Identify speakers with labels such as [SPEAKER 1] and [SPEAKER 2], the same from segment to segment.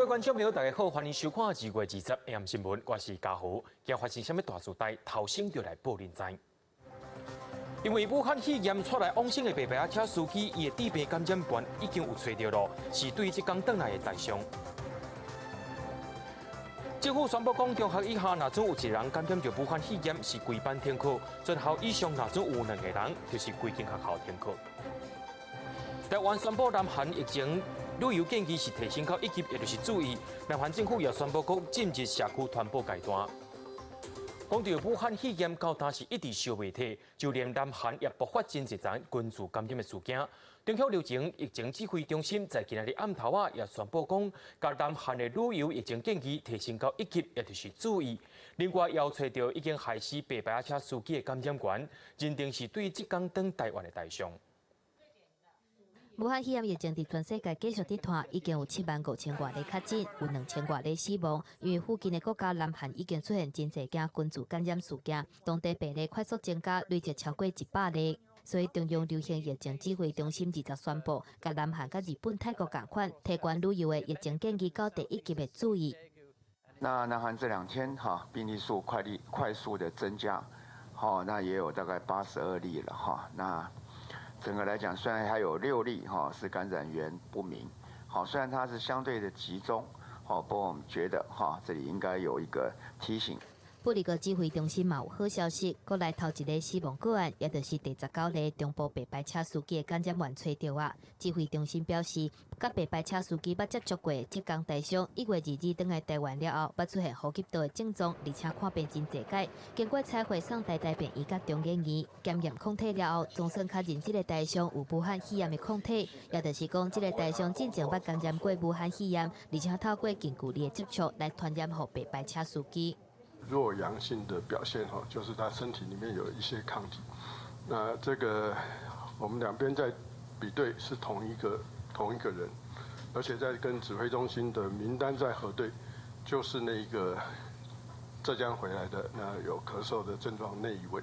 [SPEAKER 1] 位觀眾朋友，大家好，歡迎收看2月20 AM 新聞，我是嘉豪。今日發生啥物大事代，頭先就來報恁知。因為武漢肺炎帶來往生的白牌車司機，伊的致病感染源已經有揣著囉，是對這工轉來的台商。政府宣布講，中學以下若準有一人感染著武漢肺炎，是規班停課；全校以上若準有兩個人，就是規間學校停課。台灣宣布南韓疫情旅遊建議是提升到一級，也就是注意。南韓政府也宣布講進入社區傳播階段。講到武漢肺炎到今是一直燒袂退，就連南韓也爆發真濟人群聚感染的事件。中央流行疫情指揮中心在今仔日暗頭仔也宣布講，共南韓的旅遊疫情建議提升到一級，也就是注意。另外，又揣著已經害死白牌車司機的感染源，認定是對這工轉台灣的台商。
[SPEAKER 2] 武漢肺炎疫情佇全世界繼續佇拖，已經有7萬5千外例確診，有2000外例死亡。因為附近的國家南韓已經出現真濟件群聚感染事件，當地病例快速增加，累計超過100例。所以中央流行疫情指揮中心20宣布，共南韓佮日本、泰國仝款，提懸旅遊的疫情建議到第一級的注意。
[SPEAKER 3] 那南韓這兩天哈病例數快力快速的增加，好，那也有大概82例了哈。那整個來講，雖然還有六例哈是感染源不明，好，雖然它是相對的集中，好，不過我們覺得哈，這裡應該有一個提醒。
[SPEAKER 2] 不過指揮中心嘛有好消息，國內頭一个死亡個案，也就是第19例中部白牌車司機的感染源揣著啊。指揮中心表示，佮白牌車司機捌接觸過浙江台商，1月22轉來台灣了後，捌出現呼吸道的症狀，而且看病真濟擺，經過採血送台大病院佮中研院檢驗抗體了後，總算確認這个台商有武漢肺炎的抗體，也就是講，這个台商進前捌感染過武漢肺炎，而且透過近距離的接觸來傳染予白牌車司機。
[SPEAKER 4] 弱陽性的表現哈，就是他身體裡面有一些抗體。那這個我們兩邊在比對是同一個人，而且在跟指揮中心的名單在核對，就是那一個浙江回來的那有咳嗽的症狀那一位。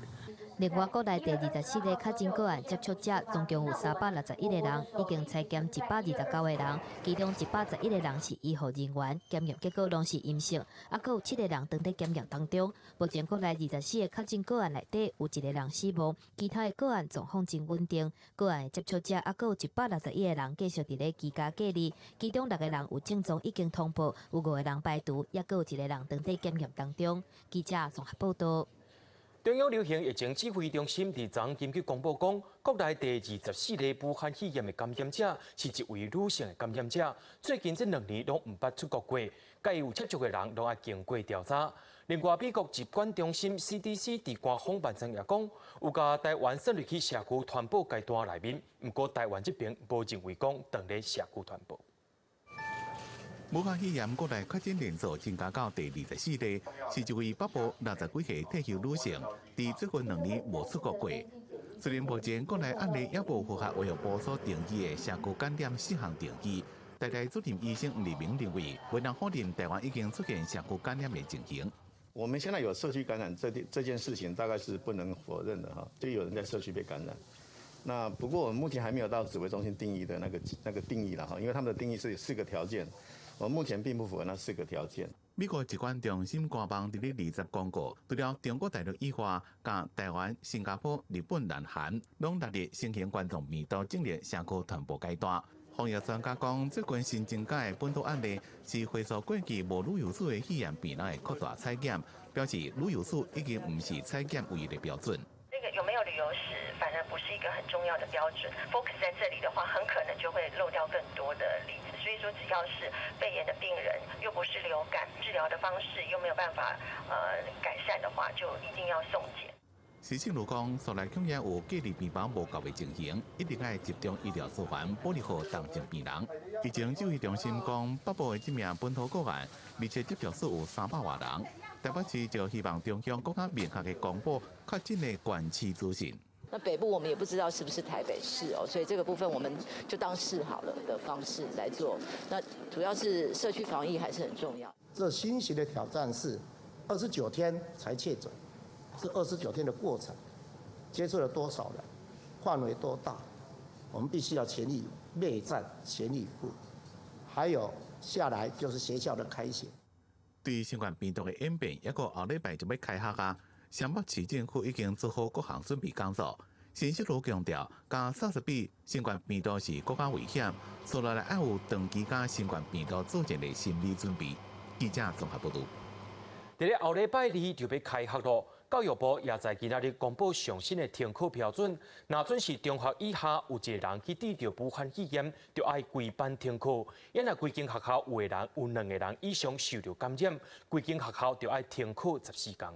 [SPEAKER 2] 另外，國內第24个確診個案接觸者總共有361個人，已經採檢129個人，其中111個人是醫護人員，檢驗結果攏是陰性，猶閣有七個人正佇檢驗當中。目前國內24個確診個案內底有一個人死亡，其他的個案狀況真穩定。個案的接觸者猶閣有161個人繼續佇咧居家隔離，其中六個人有症狀已經通報，有五個人排除，猶閣有一個人正佇檢驗當中。記者綜合報道。
[SPEAKER 1] 中央流行疫情指揮中心佇昨緊急公布講，國內第24例武漢肺炎的感染者是一位女性的感染者，最近這兩年攏毋捌出國過，佮伊有接觸的人攏愛經過調查。另外，美國疾管中心 CDC 佇官方網站也講，有共台灣算入去社區傳播階段內面，毋過台灣這邊無認為講當咧社區傳播。
[SPEAKER 5] 武漢肺炎國內確診人數增加到第24例，是一位北部60幾歲退休女性，佇最近2年無出國過。雖然目前國內案例猶無符合衛福部所定義的社區感染四項定義，台大主任醫生李明認為，未能否認台灣已經出現社區感染的情形。
[SPEAKER 6] 我們現在有社區感染這件事情，大概是不能否認的哈，就有人在社區被感染。那不過我們目前還沒有到指揮中心定義的那個定義啦哈，因為他們的定義是有四個條件。我目前並不符合那四個條件。
[SPEAKER 5] 美國疾管中心官網佇咧20公告，除了中國大陸以外，共台灣、新加坡、日本、南韓，攏納入新型冠狀病毒進入社區傳播階段。防疫專家講，最近新增加的本土案例是回溯過去無旅遊史的肺炎病人的擴大採檢，表示旅遊史已經毋是採檢唯一的標準。
[SPEAKER 7] 那個有沒有旅遊史，反而不是一個很重要的標準。focus 在這裡的話，很可能就會漏掉更多的例子。所以說，只要是肺炎的病人，又不是流感，治療的方式又沒有辦法改善的話，就一定要送檢。
[SPEAKER 5] 施正如講，所內恐也有隔離病房無夠的情形，一定愛集中醫療資源，保留予重症病人。疫情指揮中心講，北部的這名本土個案，密切接觸史有300外人。台北市就希望中央閣較明確的公布確診的縣市資訊。
[SPEAKER 8] 那北部我們也不知道是不是台北市哦，所以這個部分我們就當試好了的方式來做。那主要是社區防疫還是很重要。
[SPEAKER 9] 這新型的挑戰是29天才確診，是29天的過程，接觸了多少人，範圍多大，我們必須要全力備戰，全力以赴。還有下來就是學校的開學。
[SPEAKER 5] 對新冠病毒的演變，抑閣後禮拜就欲開學啊！雙北市政府已經做好各項準備工作。新西路強調，佮 SARS 比，新冠病毒是閣較危險，所以來愛有長期佮新冠病毒作戰的心理準備。記者綜合報導。
[SPEAKER 1] 佇咧後禮拜二就欲開學囉，教育部也在今仔日公布上新的停課標準。若準是中學以下有一個人去得著武漢肺炎，就愛規班停課。若規間學校有個人有兩個人以上受著感染，規間學校就愛停課14天。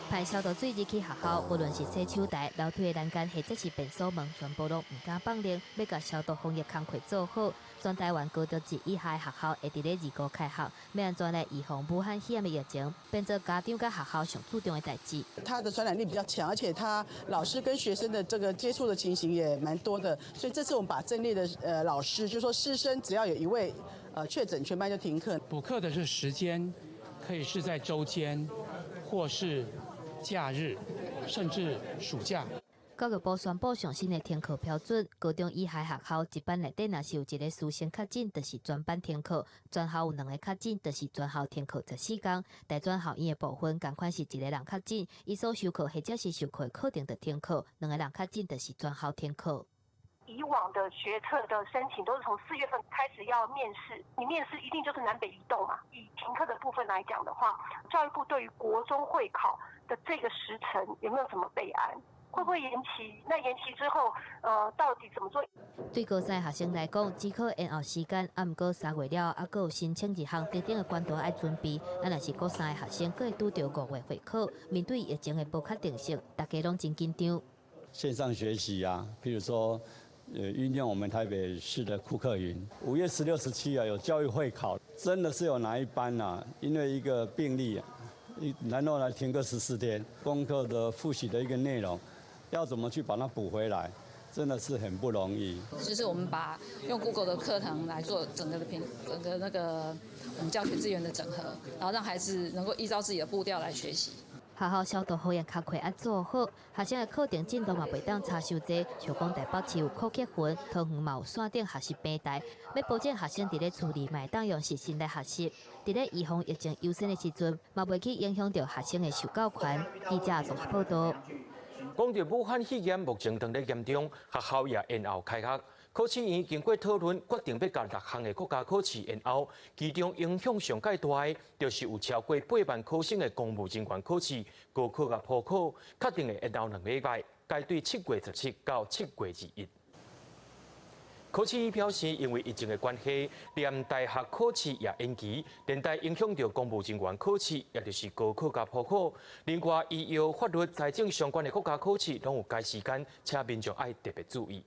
[SPEAKER 2] 派消毒水入去學校，無論是洗手台、樓梯的欄杆，或者是便所門，全部攏毋敢放漏，欲共消毒防疫工課做好。全台灣高中職以下的學校會佇咧25開學，欲按怎來預防武漢肺炎的疫情，變做家長佮學校上注重的代誌。
[SPEAKER 10] 它的傳染力比較強，而且他老師跟學生的這個接觸的情形也蠻多的，所以這次我們把陣列的老師，就說師生只要有一位確診，全班就停課。
[SPEAKER 11] 補課的這時間可以是在週間，或是假日，甚至暑假。
[SPEAKER 2] 教育部宣布上新的停課標準，高中以下學校一班內底若是有一個師生確診，就是全班停課；全校有兩個確診，就是全校停課14天。大專校院的部分，仝款是一個人確診，伊所修課或者是授課的課程就停課；兩個人確診，就是全校停課。
[SPEAKER 7] 以往的學測的申請都是從4月份開始要面試，你面試一定就是南北移動嘛。以停課的部分來講的話，教育部對於國中會考的這個時程有沒有什麼備案？會不會延期？那延期之後，到底怎麼做？
[SPEAKER 2] 對高三學生來講，指考延後時間，啊，毋過3月了後，猶閣有申請入學等等的管道愛準備。啊，若是國三的學生，閣會拄著5月會考，面對疫情的無確定性，大家攏真緊張。
[SPEAKER 12] 線上學習啊，譬如說，運用我們台北市的庫克雲。5月16、17啊，有教育會考，真的是有哪一班啊？因為一個病例，然後來停課14天，功課的複習的一個內容，要怎麼去把它補回來，真的是很不容易。
[SPEAKER 13] 就是我們把用 Google 的課堂來做整個的平，整個那個我們教學資源的整合，然後讓孩子能夠依照自己的步調來學習。
[SPEAKER 2] 學校消毒防疫工課愛做好，學生的課程進度嘛袂當差傷濟。像講台北市有柯克雲、桃園嘛有山頂學習平台，欲保證學生佇咧厝裡嘛會當用視訊來學習。佇咧預防疫情優先的時陣，嘛袂去影響著學生的受教權。記者綜合報導。
[SPEAKER 1] 講著武漢肺炎目前當咧嚴重，學校也延後開學。考試院經過討論，決定欲共六項的國家考試延後，其中影響上蓋大的，就是有超過8萬考生的公務人員考試，高考佮普考，確定會延後2禮拜，改對7月17到7月21。考試院表示，因為疫情的關係，連大學考試也延期，連帶影響著公務人員考試，也就是高考佮普考。另外，醫藥、法律、財政相關的國家考試攏有改時間，請民眾愛特別注意。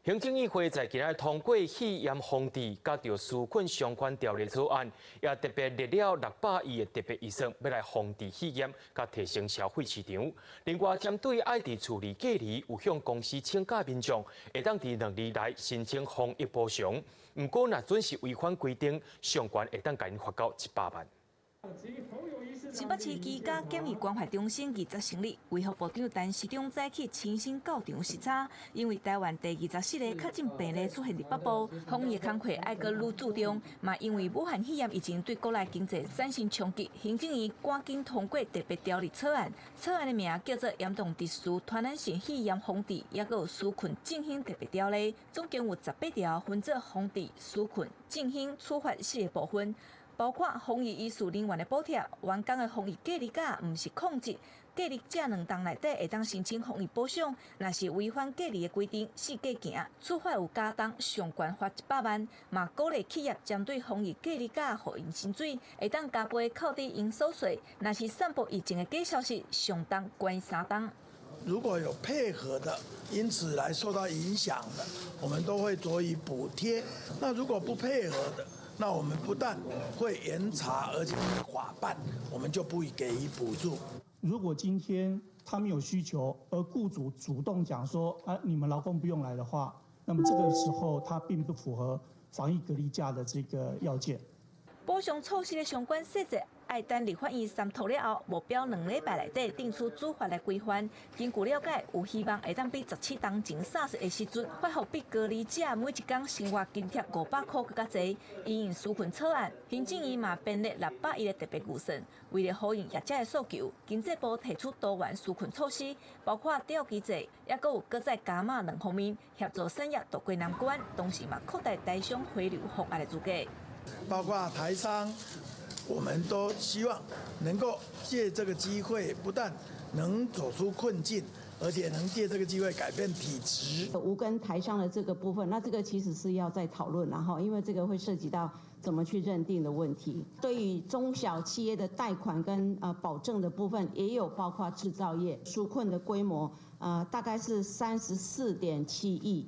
[SPEAKER 1] 行政院會在今仔通過肺炎防治佮著紓困相關條例草案，也特別列了600億的特別預算，欲來防治肺炎，佮提升消費市場。另外，針對愛佇厝裡隔離有向公司請假民眾，會當佇2日內申請防疫補償。毋過，若準是違反規定，上懸會當共𪜶罰到100萬。
[SPEAKER 14] 新北市居家檢疫關懷中心20成立，衛福部長陳時中早起親身到場視察，因為台灣第24個確診病例出現佇北部，防疫工課愛閣愈注重，嘛因為武漢肺炎疫情對國內經濟產生衝擊，行政院趕緊通過特別條例草案，草案的名叫做《嚴重特殊傳染性肺炎防治抑閣有紓困振興特別條例》，總共有18條，分做防治、紓困、振興、處罰四個部分。包括防疫醫事人員的補貼，員工的防疫隔離假毋是曠職，隔離這兩冬內底會當申請防疫補償，若是違反隔離的規定，四界行，處罰有加重，上懸罰100萬。嘛鼓勵企業針對防疫隔離假予𪜶薪水，會當加倍扣抵營所稅。若是散布疫情的假消息，上重關3冬。
[SPEAKER 15] 如果有配合的，因此來受到影響的，我們都會予以補貼。那如果不配合的，那我們不但會嚴查，而且法辦，我們就不會給予補助。
[SPEAKER 16] 如果今天他們有需求，而雇主主動講說啊，你們勞工不用來的話，那麼這個時候他並不符合防疫隔離假的這個要件。
[SPEAKER 14] 補償措施的相關細節，愛等立法院三讀了後，目標2禮拜內底定出主法來規範。根據了解，有希望會當比17當前 SARS 的時陣，發予比隔離者每一工生活津貼500箍閣較濟。因應紓困草案，行政院嘛編列600億的特別預算，為了呼應業者的訴求，經濟部提出多元紓困措施，包括吊機制，抑閣有閣再加碼兩方面協助產業渡過難關，同時嘛擴大台商回流方案的資格。
[SPEAKER 15] 包括台商，我們都希望能夠借這個機會，不但能走出困境，而且能借這個機會改變體質。
[SPEAKER 17] 無根台商的這個部分，那這個其實是要再討論，然後因為這個會涉及到怎麼去認定的問題。對於中小企業的貸款跟保證的部分，也有包括製造業紓困的規模，大概是34.7億。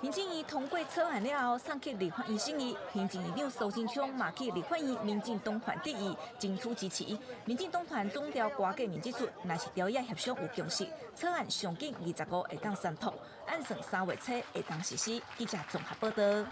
[SPEAKER 14] 行政院通過草案了後，送去立法院審議。行政院長蘇貞昌嘛去立法院民進黨團質疑，爭取支持。民進黨團總召郭建明指出，若是朝野協商有共識，草案上緊25會當三讀，按算3月初會當實施。記者綜合報道。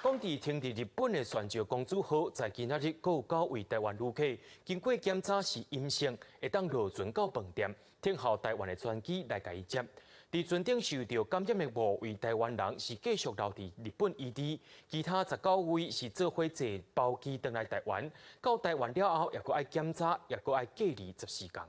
[SPEAKER 1] 講佇停佇日本的船上公主號，在今仔日閣有九位台灣旅客經過檢查是陰性，會當落船到飯店，等候台灣的專機來共伊接。佇船頂受著感染的五位台灣人是繼續留佇日本醫治，其他19位是做伙坐包機轉來台灣。到台灣了後，抑閣愛檢查，抑閣愛隔離14天。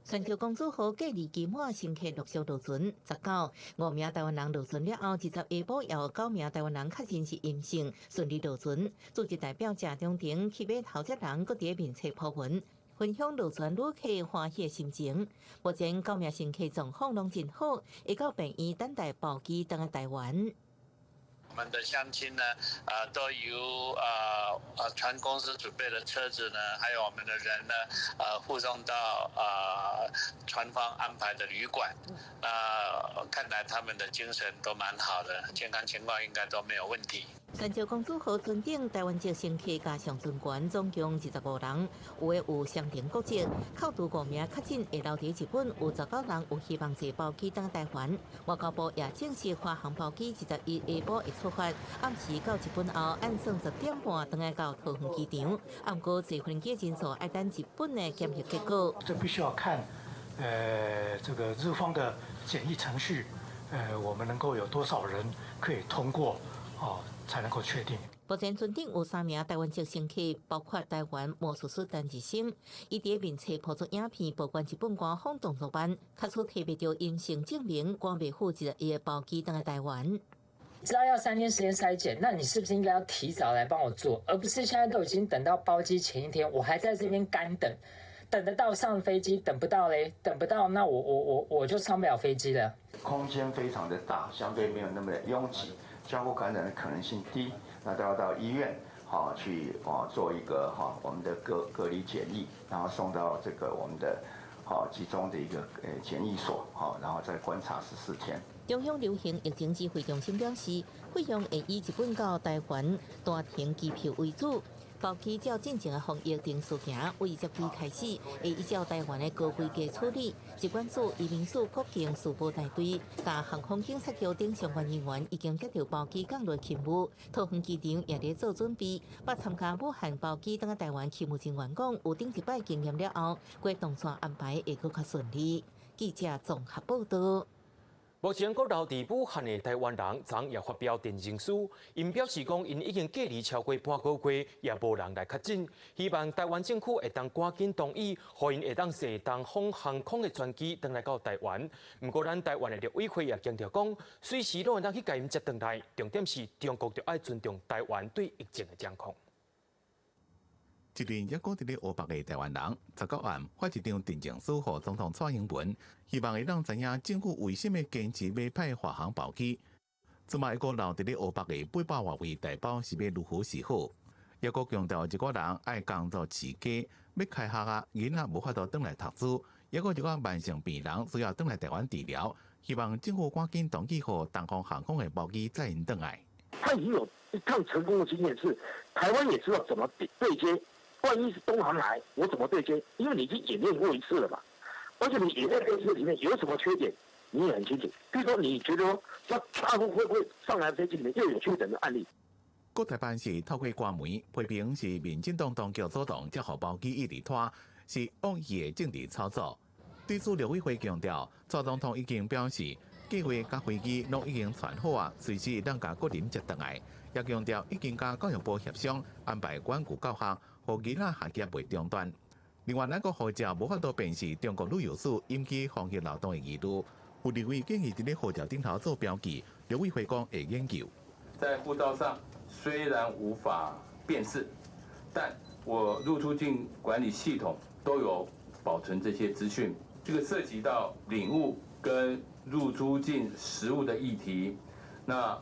[SPEAKER 18] 船橋公主號隔離期滿，乘客陸續落船。19五名台灣人落船了後，20下晡又有九名台灣人確認是陰性，順利落船。組織代表謝長廷去碼頭接人，閣佇面冊 po 文，分享落船旅客歡喜的心情。目前九名乘客狀況攏真好，會到病院等待包機轉來台灣。
[SPEAKER 19] 我們的鄉親呢，都由船公司準備的車子呢，還有我們的人呢，護送到船方安排的旅館。看來他們的精神都蠻好的，健康情況應該都沒有問題。
[SPEAKER 18] 船橋公主號船頂台灣籍乘客加上船員總共25人，有的有雙重國籍，扣除五名確診會留佇日本，有19人有希望坐包機轉台灣。外交部也證實，華航包機21下晡會出發，暗時到日本後，按算10點半轉來到桃園機場。毋過坐飛機人數愛等日本的檢疫結果。
[SPEAKER 20] 這必須要看，這個日方的檢疫程序，我們能夠有多少人可以通過，哦，才能夠確定。
[SPEAKER 18] 目前船頂有三名台灣籍乘客，包括台灣魔術師陳日升，伊佇面冊 po 出影片，報關日本官方動作慢，確實提袂著陰性證明，趕袂赴21的包機轉來台灣。
[SPEAKER 21] 知道要3天時間篩檢，那你是不是應該要提早來幫我做，而不是現在都已經等到包機前一天，我還在這邊乾等，等得到上飛機，等不到嘞，等不到，那我就上不了飛機了。
[SPEAKER 3] 空間非常的大，相對沒有那麼的擁擠。交互感染的可能性低，那都要到醫院哈去啊做一個哈我們的隔離檢疫，然後送到這個我們的好集中的一個檢疫所哈，然後再觀察14天。
[SPEAKER 18] 中央流行疫情指揮中心表示，費用會以日本到台灣單程機票為主。包機照進前的防疫程序行，為接機開始，會依照台灣的高規格處理。疾管署、移民署、國境事務大隊、佮航空警察局等相關人員已經接到包機降落勤務，桃園機場也佇做準備。捌參加武漢包機轉來台灣勤務人員講，有頂一擺經驗了後，規動作安排會閣較順利。記者綜合報道。
[SPEAKER 1] 目前，閣留佇武漢的台灣人，昨也發表陳情書，𪜶表示講，𪜶已經隔離超過半個月，也無人來確診，希望台灣政府會當趕緊同意，予𪜶會當坐東方航空的專機轉來到台灣。毋過，咱台灣的陸委會也強調講，隨時攏會當去共𪜶接轉來。重點是中國著愛尊重台灣對疫情的掌控。
[SPEAKER 5] 一名抑閣佇咧湖北的台灣人，19暗發一張陳情書予總統蔡英文，希望會當知影政府為啥物堅持欲派華航包機，這擺抑閣留佇咧湖北的800外位台胞是欲如何是好？抑閣強調一寡人愛工作飼家，欲開學啊，囡仔無法度轉來讀書，抑閣一寡慢性病人需要轉來台灣治療，希望政府趕緊同意予東方航空的包機載𪜶轉來。
[SPEAKER 22] 他已經有一趟成功的經驗，是台灣也知道怎麼對接。萬一是東航來，我怎麼對接？因為你已經演練過一次了嘛，而且你演練過一次裡面有什麼缺點，你也很清楚。比如說，你覺得說，那大陸會不會上來飛機裡面又有確診的案例？
[SPEAKER 5] 國台辦是透過官媒批評是民進黨當局主動才予包機一直拖，是惡意的政治操作。對此，陸委會強調，蔡總統已經表示，計劃佮飛機攏已經傳好啊，隨時會當共國人接轉來。也強調已經佮教育部協商安排遠距教學，予囡仔學業袂中斷。另外，咱國護照無法度辨識中國旅遊史引起防疫漏洞的疑慮，有立委建議佇咧護照頂頭做標記，陸委會講會研究。
[SPEAKER 4] 在護照上雖然無法辨識，但我入出境管理系統都有保存這些資訊。這個涉及到領務跟入出境實務的議題，那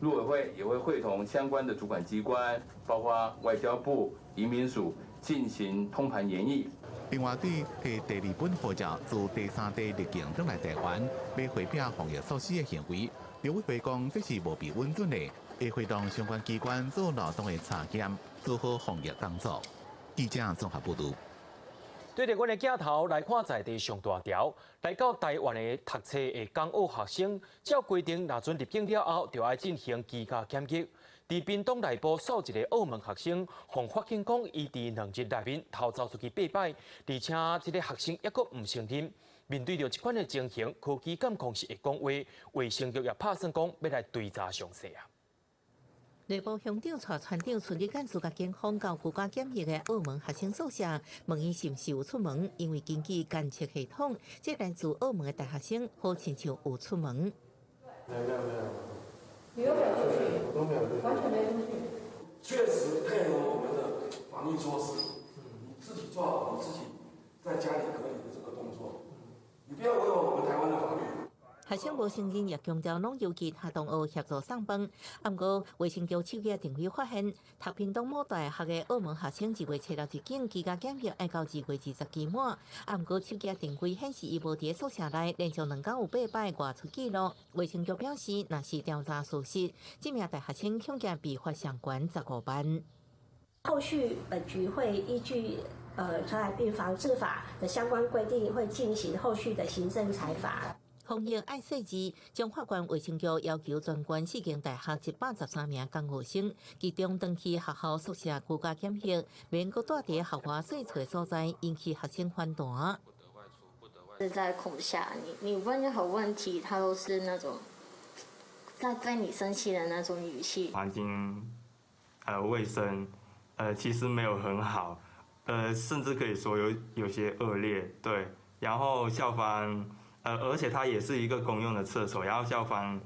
[SPEAKER 4] 陸委會也會會同相關的主管機關，包括外交部、移民署進行通盤研議。
[SPEAKER 5] 另外，對提第二本護照自第三地入境轉來台灣，欲迴避防疫措施的行為，陸委會講這是無被允准的，會會同相關機關做漏洞的查驗，做好防疫工作。記者綜合報導。
[SPEAKER 1] 對著阮的鏡頭來看，在地上大條來到台灣的讀冊的港澳學生，照規定，若準入境了後，就愛進行居家檢疫。佇屏東內埔煞一个澳門學生，予發現講伊佇2日內面偷走出去八擺，而且這个學生猶閣毋承認。面對著這款的情形，科技監控是會講話，衛生局也拍算講欲來追查詳細啊。
[SPEAKER 18] 內埔鄉長帶村長出入幹事共警方到居家檢疫的澳門學生宿舍，問伊是毋是有出門，因為根據監測系統，這來自澳門的大學生好親像有出門。
[SPEAKER 6] 沒有沒有沒有，
[SPEAKER 23] 你都沒有出去，
[SPEAKER 6] 我都沒有出去，
[SPEAKER 23] 完全沒出去。
[SPEAKER 6] 確實配合我們的防疫措施，你自己做好你自己在家裡隔離的這個動作，你不要違反我們台灣的法律。
[SPEAKER 18] 學生無承認，也強調攏由其他同學協助送飯。毋過衛生局手機定位發現，讀屏東某大學的澳門學生2月7日入境，居家檢疫愛到2月20期滿。毋過手機定位顯示伊無佇宿舍內，連續兩工有八擺外出記錄。衛生局表示，若是調查屬實，這名大學生恐驚被罰上懸15萬。
[SPEAKER 24] 後續本局會依據傳染病防治法的相關規定，會進行後續的行政裁罰。
[SPEAKER 18] 防疫愛細緻，彰化縣衛生局要求全縣四間大學113名港澳生，集中轉去學校宿舍居家檢疫，免閣蹛佇校外細厝所在，引起學生反彈。
[SPEAKER 25] 是在恐嚇你，你問任何問題，他都是那種在對你生氣的那種語氣。
[SPEAKER 26] 環境，衛生，其實沒有很好，甚至可以說有些惡劣，對。然後校方。而且它也是一個公用的廁所，然後校方，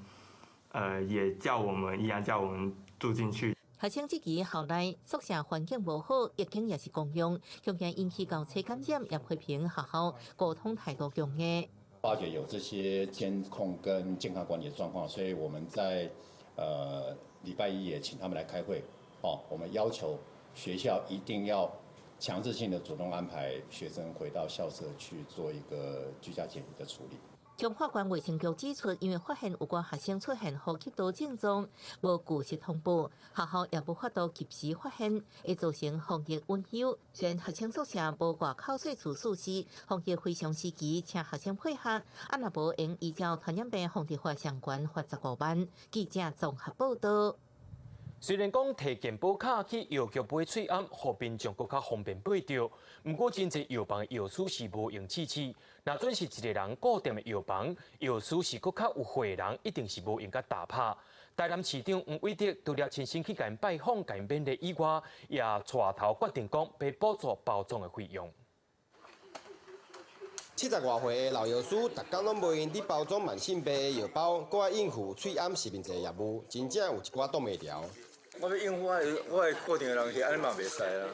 [SPEAKER 26] 也叫我們依然叫我們住進去。
[SPEAKER 18] 學生這期校內宿舍環境無好，疫情也是公用，恐驚引起交叉感染，也批評學校溝通態度強硬。
[SPEAKER 27] 發覺有這些監控跟健康管理的狀況，所以我們在禮拜一也請他們來開會。哦，我們要求學校一定要強制性的主動安排學生回到校舍去做一個居家檢疫的處理。
[SPEAKER 18] 彰化縣衛生局指出，因為發現有關學生出現呼吸道症狀，無據實通報，學校也無法度及時發現，會造成防疫隱憂。雖然學生宿舍無外口細厝設施，防疫非常時期，請學生配合，啊若無會依照傳染病防治法相關罰15萬。記者綜合報道。
[SPEAKER 1] 雖然講提健保卡去藥局買喙罨，予民眾閣較方便買著，毋過真濟藥房的藥師是無閒試試。若準是一个人顧店的藥房，藥師是閣較有貨的人，一定是無閒共打拍。台南市長黃偉哲除了親身去共𪜶拜訪、共𪜶勉勵以外，也帶頭決定講欲補助包裝的費用。
[SPEAKER 28] 70外歲的老藥師，逐工攏無閒佇包裝慢性病的藥包，閣愛應付喙罨實名制的業務，真正有一寡擋袂牢。
[SPEAKER 29] 我欲應付我的固定的人客，按呢嘛袂使啊，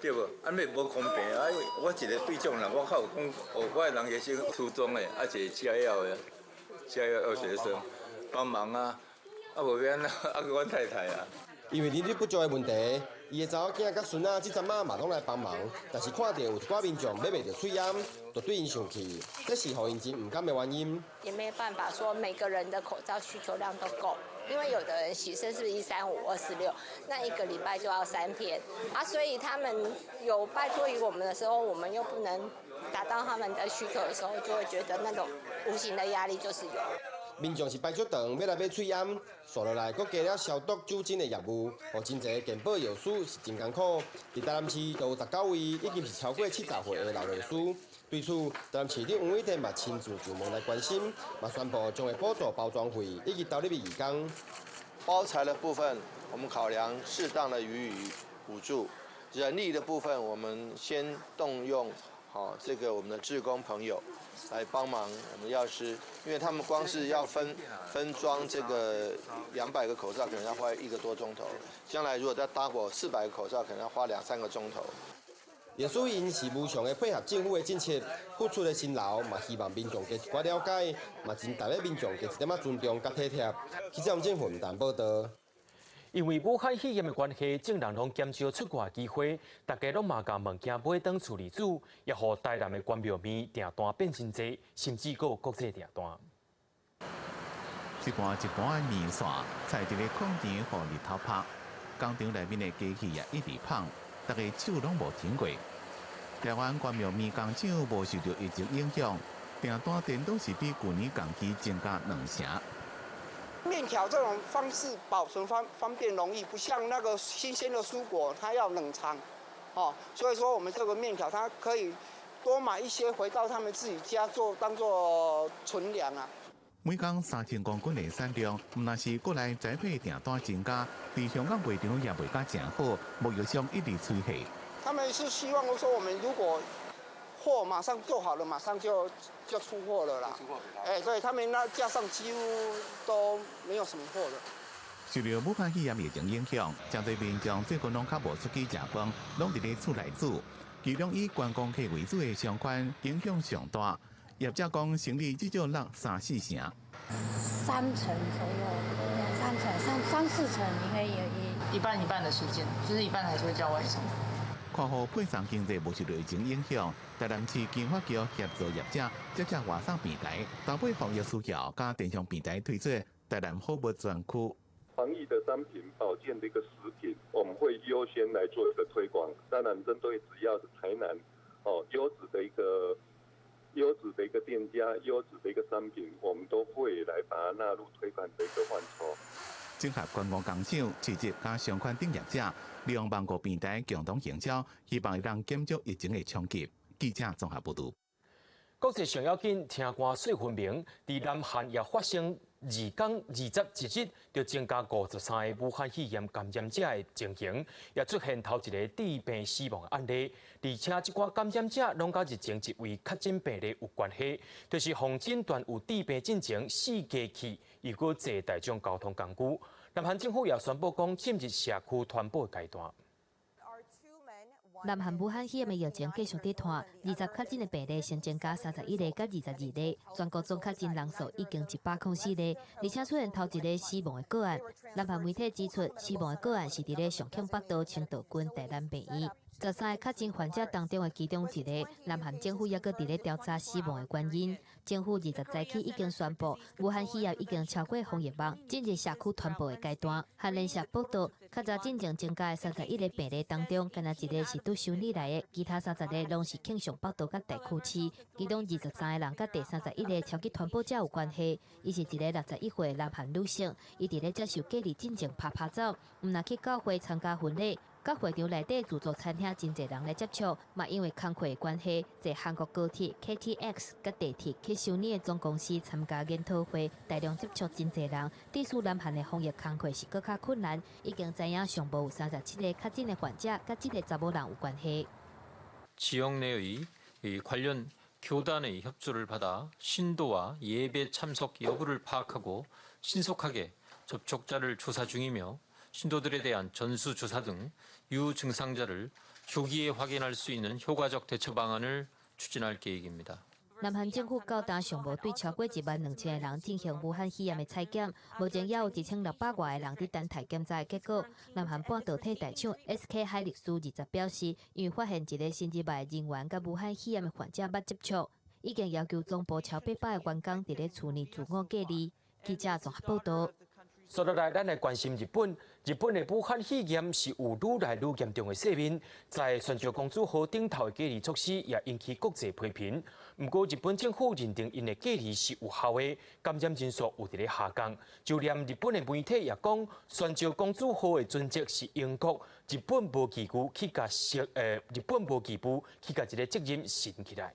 [SPEAKER 29] 對無？按呢無公平啊！我一个對眾人，我較有講，哦，我的人客是初中的，啊，一个食藥的，食藥學生幫忙啊，啊無欲按怎，啊閣阮太太啊。
[SPEAKER 28] 因為人力不足的問題，伊的查某囝佮孫仔這陣仔嘛攏來幫忙，但是看著有一寡民眾買袂著喙罨，就對𪜶生氣，這是予𪜶真毋甘的原因。
[SPEAKER 30] 也沒辦法說每個人的口罩需求量都夠，因為有的人洗身是1、3、5、2、4、6，那一個禮拜就要3天啊，所以他們有拜託於我們的時候，我們又不能達到他們的需求的時候，就會覺得那種無形的壓力就是有。
[SPEAKER 28] 民眾是排足長欲來買喙罨，紲落來閣加了消毒酒精的業務，予真濟健保藥師是真艱苦。佇台南市就有19位，已經是超過70歲的老藥師。對此，台南市長黃偉哲嘛親自上門來關心，嘛宣布將會補助包裝費以及投入義工。
[SPEAKER 2] 包材的部分，我們考量適當的予以補助；人力的部分，我們先動用好這個我們的志工朋友來幫忙我們藥師，因為他們光是要分裝這個200個口罩，可能要花1個多鐘頭。將來如果再搭過400個口罩，可能要花兩三個鐘頭。
[SPEAKER 28] 藥師𪜶是無償的配合政府的政策，付出的辛勞，嘛希望民眾加一寡了解，嘛真值得民眾加一點仔尊重佮體貼。記者吳政雲報道。
[SPEAKER 1] 因為武漢肺炎的關係，眾人攏減少出外機會，大家攏嘛共物件買轉厝裡煮，也予台南的關廟麵訂單變真濟，甚至閣有國際訂單。
[SPEAKER 5] 一盤一盤的麵線，菜佇咧空場予日頭曬，工廠內面的機器也一直放，大家手攏無停過。台灣關廟麵工廠無受著疫情影響，訂單顛倒是比舊年同期增加2成。
[SPEAKER 7] 麵條這種方式保存方便容易，不像那個新鮮的蔬果，它要冷藏，哦，所以說我們這個麵條，它可以多買一些回到他們自己家做，當做存糧啊。
[SPEAKER 5] 每工3000公斤的產量，毋但是國內宅配訂單增加，佇香港賣場也賣甲誠好，貿易商一直催貨。
[SPEAKER 7] 他們是希望說，我們如果貨馬上做好了，馬上就出貨了啦。哎，對他們那架上幾乎都沒有什麼貨了。
[SPEAKER 5] 受著武漢肺炎疫情影響，誠濟民眾最近攏較無出去食飯，攏佇咧厝內煮。其中以觀光客為主的商圈影響上大，業者講生意至少落三四成。
[SPEAKER 8] 3成左右，兩三成、三四成應該也
[SPEAKER 9] 一半一半的時間，就是一半還是會叫外送。
[SPEAKER 5] 看予配送經濟無受著疫情影響，台南市經發局協助業者，藉藉外送平台，搭配防疫需求，佮電商平台推出台南好物專區。
[SPEAKER 10] 防疫的商品、保健的一個食品，我們會優先來做一個推廣。當然，針對只要是台南哦優質的一個店家、優質的一個商品，我們都會來把它納入推廣的一個範疇。
[SPEAKER 5] 整合觀光工廠、市集佮商圈等業者，利用網路平台共同營銷，希望會當減少疫情的衝擊。記者綜合報導。
[SPEAKER 1] 國際上要緊，聽歌細分明，佇南韓也發生二工21日就增加53個武漢肺炎感染者的情形，也出現頭一個致病死亡的案例，而且這寡感染者攏佮日前一位確診病例有關係，就是予診斷有致病進前四界去，又閣坐大眾交通工具。南韓政府也宣布講進入社區傳播階段。
[SPEAKER 11] 南韓武漢肺炎的疫情繼續佇拖，二十確診的病例先增加31例，佮22例，全國總確診人數已經104例，而且出現頭一个死亡的個案。南韓媒體指出，死亡的個案是佇咧上慶北道清道郡台南病院。13個確診患者當中的其中一个，南韓政府猶閣佇咧調查死亡的原因。政府20早起已經宣布，武漢肺炎已經超過防疫網，進入社區傳播的階段。韓聯社報道，較早進前增加的31個病例當中，干焦一个是佇首爾來的，其他30個攏是慶尚北道佮大邱市。其中23個人佮第31個超級傳播者有關係。伊是一个61歲南韓女性，伊佇咧接受隔離進前趴趴走，毋但去教會參加婚禮。佮會場內底自助餐廳真濟人來接觸，嘛因為工課的關係，坐韓國高鐵 KTX 佮地鐵去首爾的總公司參加研討會，大量接觸真濟人，致使南韓的防疫工課是閣較困難。已經知影上無有37個確診的患者，佮這个查某人有關係。
[SPEAKER 12] 지역 내의 관련 교단의 협조를 받아 신도와 예배 참석 여부를 파악하고 신속하게 접촉자를 조사 중이며 신도들에 대한 전수조사 등 유증상자를 조기에 확인할 수 있는 효과적 대처 방안을 추진할 계획입니다.
[SPEAKER 11] 南韓政府到今上無對超過1萬2千個人進行武漢肺炎的採檢，目前也有1600外個人佇等待檢查的結果。南韓半導體大廠 SK 海力士20表示，因為發現一个新入來人員佮武漢肺炎的患者捌接觸，已經要求總部超800個員工佇咧厝內自我隔離。記者綜合報道。
[SPEAKER 1] 接落來，咱來關心日本。日本的武漢肺炎是有愈來愈嚴重的勢面，在船上公主號頂頭的隔離措施也引起國際批評。毋過日本政府認定𪜶的隔離是有效的，感染人數有佇咧下降。就連日本的媒體也講，船上公主號的船籍是英國，日本無義務去共日本無義務去共這个責任承起來。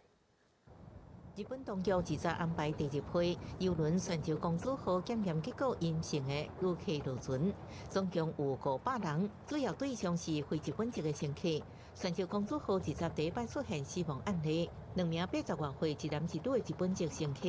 [SPEAKER 18] 日本當局二十安排第二批郵輪船上公主號檢驗結果陰性的旅客落船，總共有500人，主要對象是非日本籍的乘客。船上公主號二十第一擺出現死亡案例，兩名80外歲一男一女的日本籍乘客，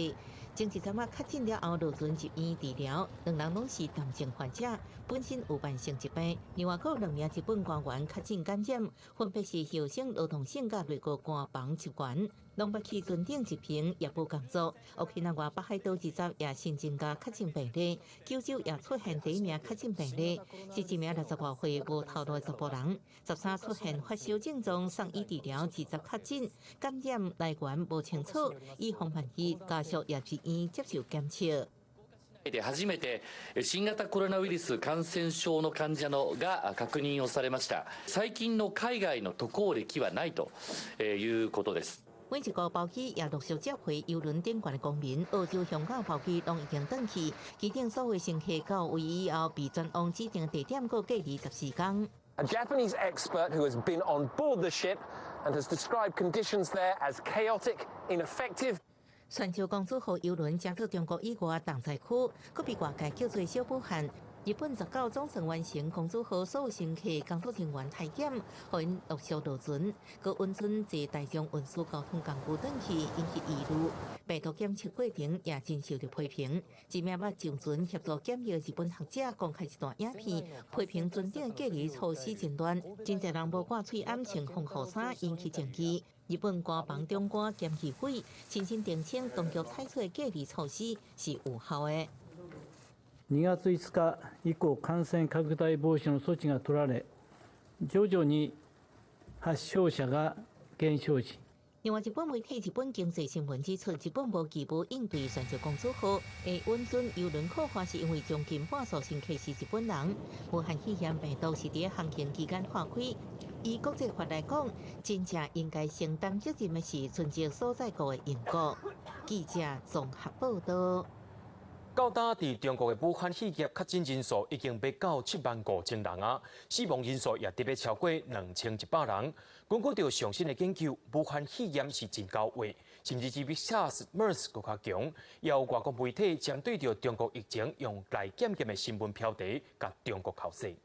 [SPEAKER 18] 前一陣仔確診了後落船入院治療，兩人攏是重症患者，本身有慢性疾病。另外，閣有兩名日本官員確診感染，分別是厚生勞動省佮內閣官房職員，攏捌去船頂執行業務工作。沖繩外北海道二十也新增加確診病例，九州也出現第一名確診病例，是一名60外歲無頭路的查埔人，13出現發燒症狀送醫治療，二十確診，感染來源無清楚，以防萬一，家屬也入院接受檢測。
[SPEAKER 3] で初めて新型コロナウイルス感染症の患者のが確認をされました。最近の海外の渡航歴はないということです。
[SPEAKER 18] 每一個包機也陸續接回郵輪頂懸的公民，澳洲、香港包機攏已經轉去，機頂所有乘客到位以後，被轉往指定地點閣隔離14天。
[SPEAKER 13] A Japanese expert who has been on board the ship and has described conditions there as chaotic, ineffective.
[SPEAKER 18] 船上公主號郵輪乘到中國以外重災區，閣被外界叫做小武漢。日本19總算完成公主號所有乘客工作人員體檢，予𪜶陸續落船，閣允准坐大眾運輸交通工具轉去，引起疑慮。病毒檢測過程也真受著批評。一名捌上船協助檢疫日本學者公開一段影片，批評船頂隔離措施真亂，真濟人無掛喙罨穿防護衫，引起爭議。日本官房長官兼議會親身澄清，當局採取的隔離措施是有效的。
[SPEAKER 14] 2月5日以降、感染拡大防止の措置が取られ、徐々に発症者が減少し。
[SPEAKER 18] 另外，日本媒體日本經濟新聞指出，日本無義務應對船上公主號會允准郵輪客貨，是因為將近半數乘客是日本人。武漢肺炎病毒是佇航行期間破開，以國際法來講，真正應該承擔責任的是船隻所在國的英國。記者綜合報道。
[SPEAKER 1] 到今佇中國的武漢肺炎確診人數已經欲到7萬5千人啊，死亡人數也特別超過2100人。根據著上新的研究，武漢肺炎是真狡猾，甚至是比 SARS、MERS 閣較強。也有外國媒體針對著中國疫情，用來檢驗的新聞標題，共中國剾洗。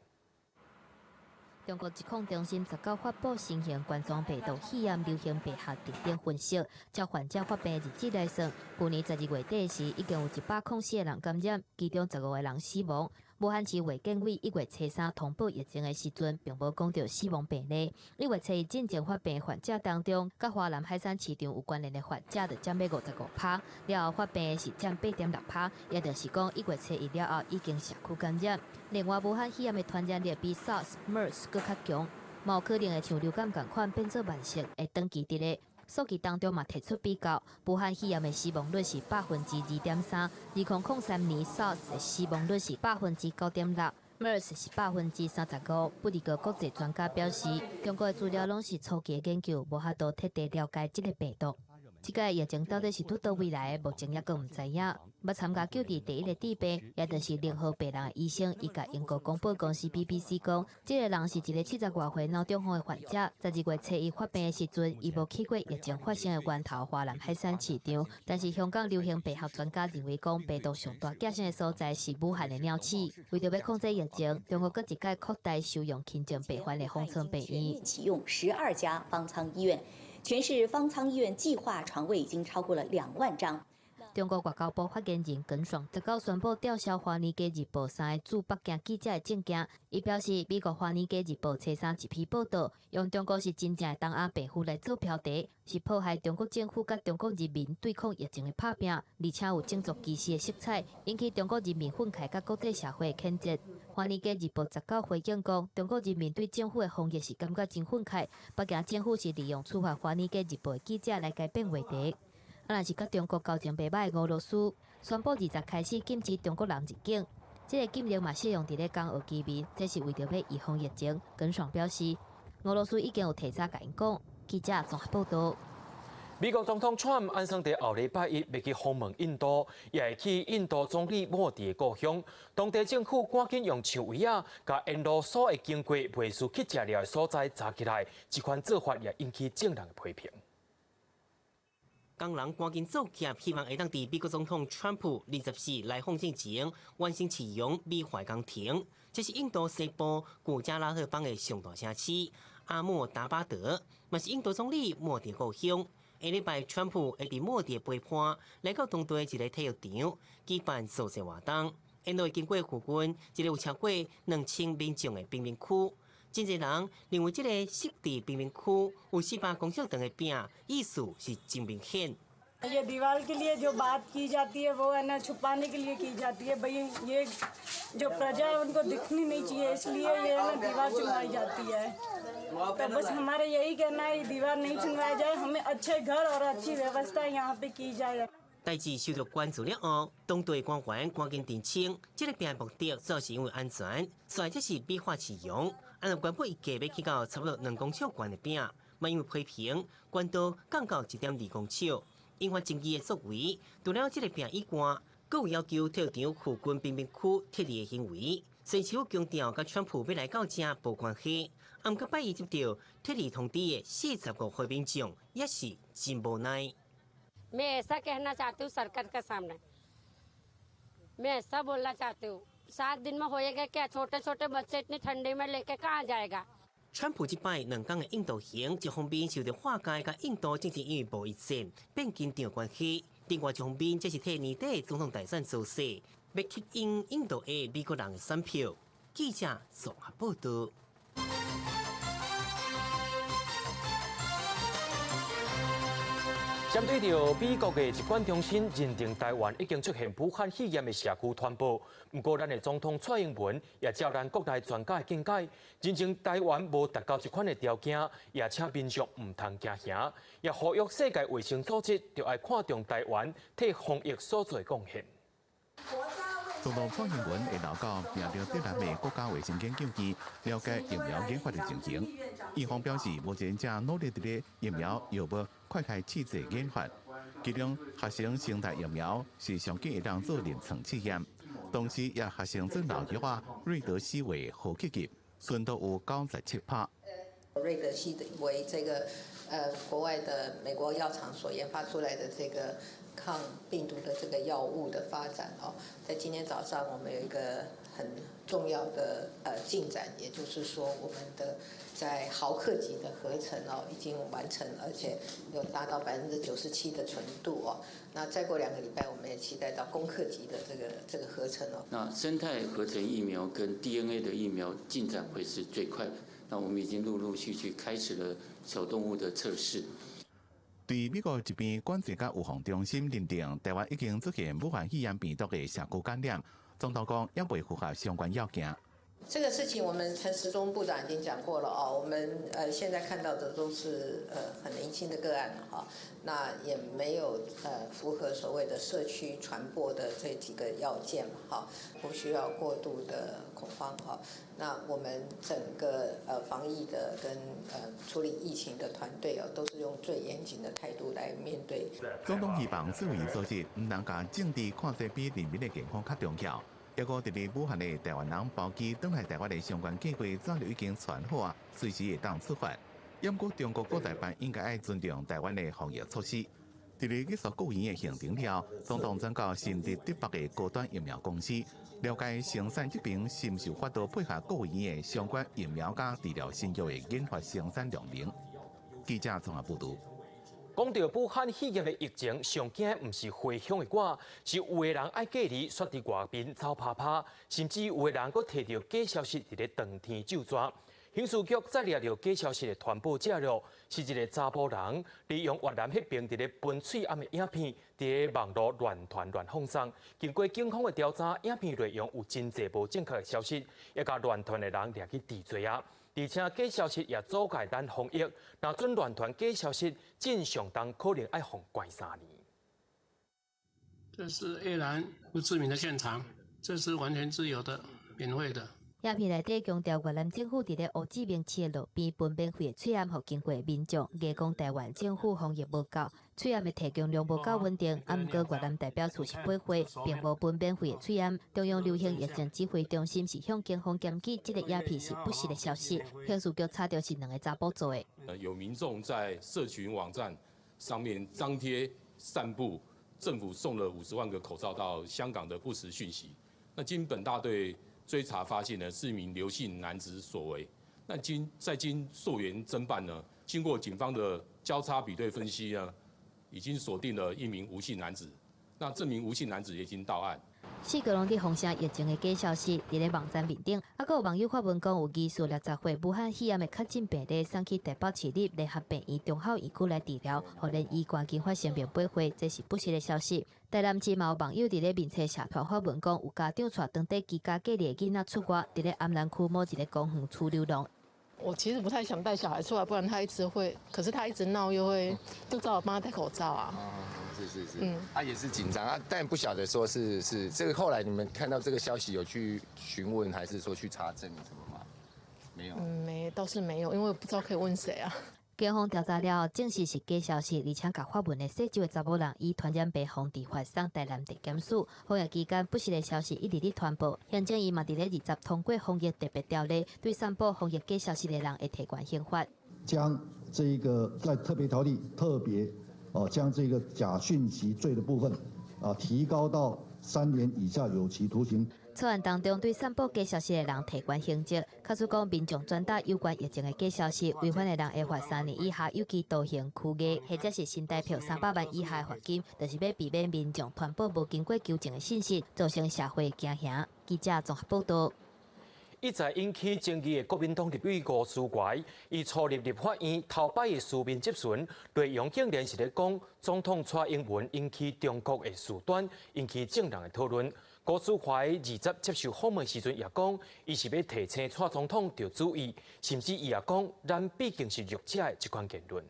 [SPEAKER 11] 中國疾控中心19發布新型冠狀病毒肺炎流行病學特徵分析，照患者發病日子來算，舊年12月底時已經有104個人感染，其中15個人死亡。武漢市衛健委1月初3通報疫情的時陣，並無講著死亡病例。1月初一進前發病患者當中，佮華南海產市場有關聯的患者就佔欲55%，了後發病的是佔8.6%，也就是講1月初1了後已經社區感染。另外，武漢肺炎的傳染力比 SARS、MERS 閣較強，嘛有可能會像流感仝款變做慢性，會長期佇咧。數據當中嘛提出比較，武漢肺炎的死亡率是2.3%，2003年 SARS 的死亡率是9.6%，MERS 是35%。不過國際專家表示，中國的資料攏是初期的研究，無法度徹底了解這个病毒。這個疫情到底是佇佗位來的，目前猶閣毋知影。捌參加救治第一个治病，也就是零號病人的醫生，伊共英國廣播公司 BBC 講，這个人是一个70外歲腦中風的患者，12月初1發病的時陣，伊無去過疫情發生的源頭華南海產市場。但是香港流行病學專家認為講，病毒上大寄生的所在是武漢的鳥市。為著欲控制疫情，中國閣一擺擴大收容輕症病患的方艙病院，
[SPEAKER 15] 啟用12家方艙醫院，全市方艙醫院計劃床位已經超過了2萬張。
[SPEAKER 11] 中國外交部發言人耿爽19宣布吊銷《華爾街日報》三个駐北京記者的證件。伊表示，美國《華爾街日報》初三一篇報道，用中國是真正的東亞病夫來做標題，是破壞中國政府佮中國人民對抗疫情的拍拚，而且有種族歧視的色彩，引起中國人民憤慨佮國際社會的譴責。《華爾街日報》19回應講，中國人民對政府的防疫是感覺真憤慨，北京政府是利用處罰《華爾街日報》的記者來改變話題。啊，若是佮中國交情袂䆀的俄羅斯，宣布20開始禁止中國人入境。這个禁令嘛適用佇咧港澳居民，這是為著欲預防疫情。耿爽表示，俄羅斯已經有提早共𪜶講。記者綜合報導。
[SPEAKER 1] 美國總統川普按算佇後禮拜一欲去訪問印度，也會去印度總理莫迪的故鄉。當地政府趕緊用樹圍仔，共沿路所會經過袂輸去食料的所在閘起來，這款做法也引起眾人的批評。
[SPEAKER 4] 工人趕緊做協，希望會當佇美國總統川普24來訪進前完成市容美化工程。這是印度西部古加拉特邦的上大城市阿莫達巴德，嘛是印度總理莫迪故鄉。下禮拜，川普會佇莫迪陪伴來到當地一个體育場舉辦造勢活動，沿路會經過附近一个有超過2000民眾的貧民區。真濟人認為這个設佇貧民區有400公尺長的餅，意思是真明顯。
[SPEAKER 6] ये दीवार के लिए जो बात की जाती है वो है ना छुपाने के लिए की जाती है। भाई, ये जो प्रजा है उनको दिखनी नहीं चाहिए, इसलिए ये ना दीवार चुनवाई जाती है। तो बस हमारा यही कहना है, दीवार नहीं चुनवाया जाए, हमें अच्छे घर और अच्छी व्यवस्था यहाँ पे की जाए。
[SPEAKER 4] 代誌受到關注了後，當地官員趕緊澄清，這个餅目的主要是因為安全，所以這是美化市容。按原本預計欲起到差不多2公尺懸的餅，嘛因為批評，懸度降到1.2公尺，引發爭議的作為。除了這个餅以外，閣有要求體育場附近貧民區撤離的行為。雖然強調佮川普欲來到遮無關係，毋過拜一接到撤離通知的45歲民眾也是真無奈。
[SPEAKER 16] मैं ऐसा कहना चाहती हूँ, सरकार के सामने मैं ऐसा बोलना चाहती हूँ, 7 दिन में होएगा क्या? छोटे छोटे बच्चे इतनी ठंडी में लेके कहाँ जाएगा？
[SPEAKER 4] 川普這擺2天的印度行，一方面受著華界佮印度政治因為貿易戰變緊張關係，另外一方面這是替年底總統大選造勢，欲吸引印度裔美國人的選票。記者綜合報導。
[SPEAKER 1] 針對著美國的疾管中心認定台灣已經出現武漢肺炎的社區傳播，毋過咱的總統蔡英文也照咱國內專家的見解，認證台灣無達到這款的條件，也請民眾毋通驚嚇，也呼籲世界衛生組織著愛看重台灣替防疫所做的貢獻。
[SPEAKER 5] 總統蔡英文會來到屏東竹南的國家衛生研究院，了解疫苗研發的情形。院方表示，目前正努力佇咧疫苗藥物快篩試劑研發，其中合成生態疫苗是上緊會當做臨床試驗，同時也合成做老藥仔瑞德西韋好克級，純度有97%。
[SPEAKER 17] 瑞德西韋這個國外的美國藥廠所研發出來的這個抗病毒的這個藥物的發展哦，在今天早上我們有一個很重要的進展，也就是說我們的在毫克級的合成哦已經完成，而且有達到97%的純度哦。那再過2個禮拜，我們也期待到公克級的這個合成哦。
[SPEAKER 19] 那生態合成疫苗跟 DNA 的疫苗進展會是最快的。那我們已經陸陸續續開始了小動物的測試。
[SPEAKER 5] 對美國疾病管制佮預防中心認定，台灣已經出現武漢肺炎病毒的社區感染，總統講猶未符合相關要件。
[SPEAKER 17] 這個事情，我們陳時中部長已經講過了哦。我們現在看到的都是很零星的個案哈，那也沒有符合所謂的社區傳播的這幾個要件嘛哈，不需要過度的恐慌哈。那我們整個防疫的跟處理疫情的團隊哦，都是用最嚴謹的態度來面對。
[SPEAKER 5] 總統希望世衛組織毋通共政治看做比人民的健康較重要。抑閣佇咧武漢的台灣人包機轉來台灣的相關計劃早就已經傳好啊，隨時會當出發。毋過中國國台辦應該愛尊重台灣的防疫措施。佇咧結束國務院的行程了，總統轉到新竹竹北的高端疫苗公司，了解生產這邊是毋是有法度配合國務院的相關疫苗佮治療新藥的研發生產量能。記者綜合報導。
[SPEAKER 1] 講著武漢肺炎的疫情，上驚毋是回鄉的我，是有的人愛隔離，煞佇外面走趴趴，甚至有的人閣提著假消息佇咧當天咒蛇。刑事局再掠著假消息的傳播者囉，是一个查埔人利用越南彼爿佇咧噴喙罨的影片，佇咧網路亂傳亂放送。經過警方的調查，影片內容有真濟無正確的消息，也共亂傳的人掠去治罪啊！而且假消息也阻礙咱防疫，若準亂傳假消息，正常當可能愛予關3年。
[SPEAKER 20] 這是越南不知名的現場。這是完全自由的、免費的。
[SPEAKER 11] 影片內底強調越南政府佇咧胡志明市的路邊分免費的喙罨，予經過民眾，硬講台灣政府防疫無夠，喙罨的提供量無夠穩定。啊，毋過越南代表處是八歲，並無分免費的喙罨。中央流行疫情指揮中心是向警方檢舉，這個影片是不實的消息。刑事局查著是兩個查埔做的。
[SPEAKER 21] 有民眾在社群網站上面張貼散布政府送了50萬個口罩到香港的不實訊息。那經本大隊追查發現呢，是一名劉姓男子所為。那經溯源偵辦呢，經過警方的交叉比對分析呢，已經鎖定了一名吳姓男子。那這名吳姓男子也已經到案。
[SPEAKER 11] 四個攏佇封城疫情的假消息，佇咧網站面頂，啊，閣有網友發文講，有疑似60歲武漢肺炎的確診病例送去台北市立聯合病院中孝院區來治療，予連醫趕緊發生病八歲，這是不實的消息。台南市嘛有網友佇咧面冊社團發文講，有家長帶當地居家隔離的囡仔出外，佇咧安南區某一個公園處流浪。
[SPEAKER 9] 我其實不太想帶小孩出來，不然他一直會，可是他一直鬧又會，就叫我幫他戴口罩啊。
[SPEAKER 22] 是是是，啊也是緊張啊，但不曉得說是這個。後來你們看到這個消息有去詢問，還是說去查證什麼嗎？沒有。
[SPEAKER 9] 嗯，沒，倒是沒有，因為不知道可以問誰啊。
[SPEAKER 11] 警方調查了後，證實是假消息，而且共發文的姓周的查某人以傳染病防治法送台南地檢署。防疫期間，不實的消息一直佇傳播。行政院嘛佇咧二十通過防疫特別條例，對散布防疫假消息的人會提懸刑罰。
[SPEAKER 23] 將這一個在特別條例特別哦，將這個假訊息罪的部分啊，提高到3年以下有期徒刑。
[SPEAKER 11] 草案當中對散布假消息的人提懸刑責，假使講民眾轉達有關疫情的假消息，違反的人會罰3年以下有期徒刑、拘役，或者是新台票300萬以下的罰金，就是欲避免民眾傳播無經過求證的信息，造成社會驚嚇。記者綜合報道。
[SPEAKER 1] 一再引起爭議的國民黨立委吳思懷，伊初入立法院頭擺的書面質詢內容竟然是咧講總統蔡英文引起中國的事端，引起眾人的討論。吳思懷二十接受訪問時陣也講，伊是欲提醒蔡總統著注意，甚至伊也講，咱畢竟是弱者的這款言論。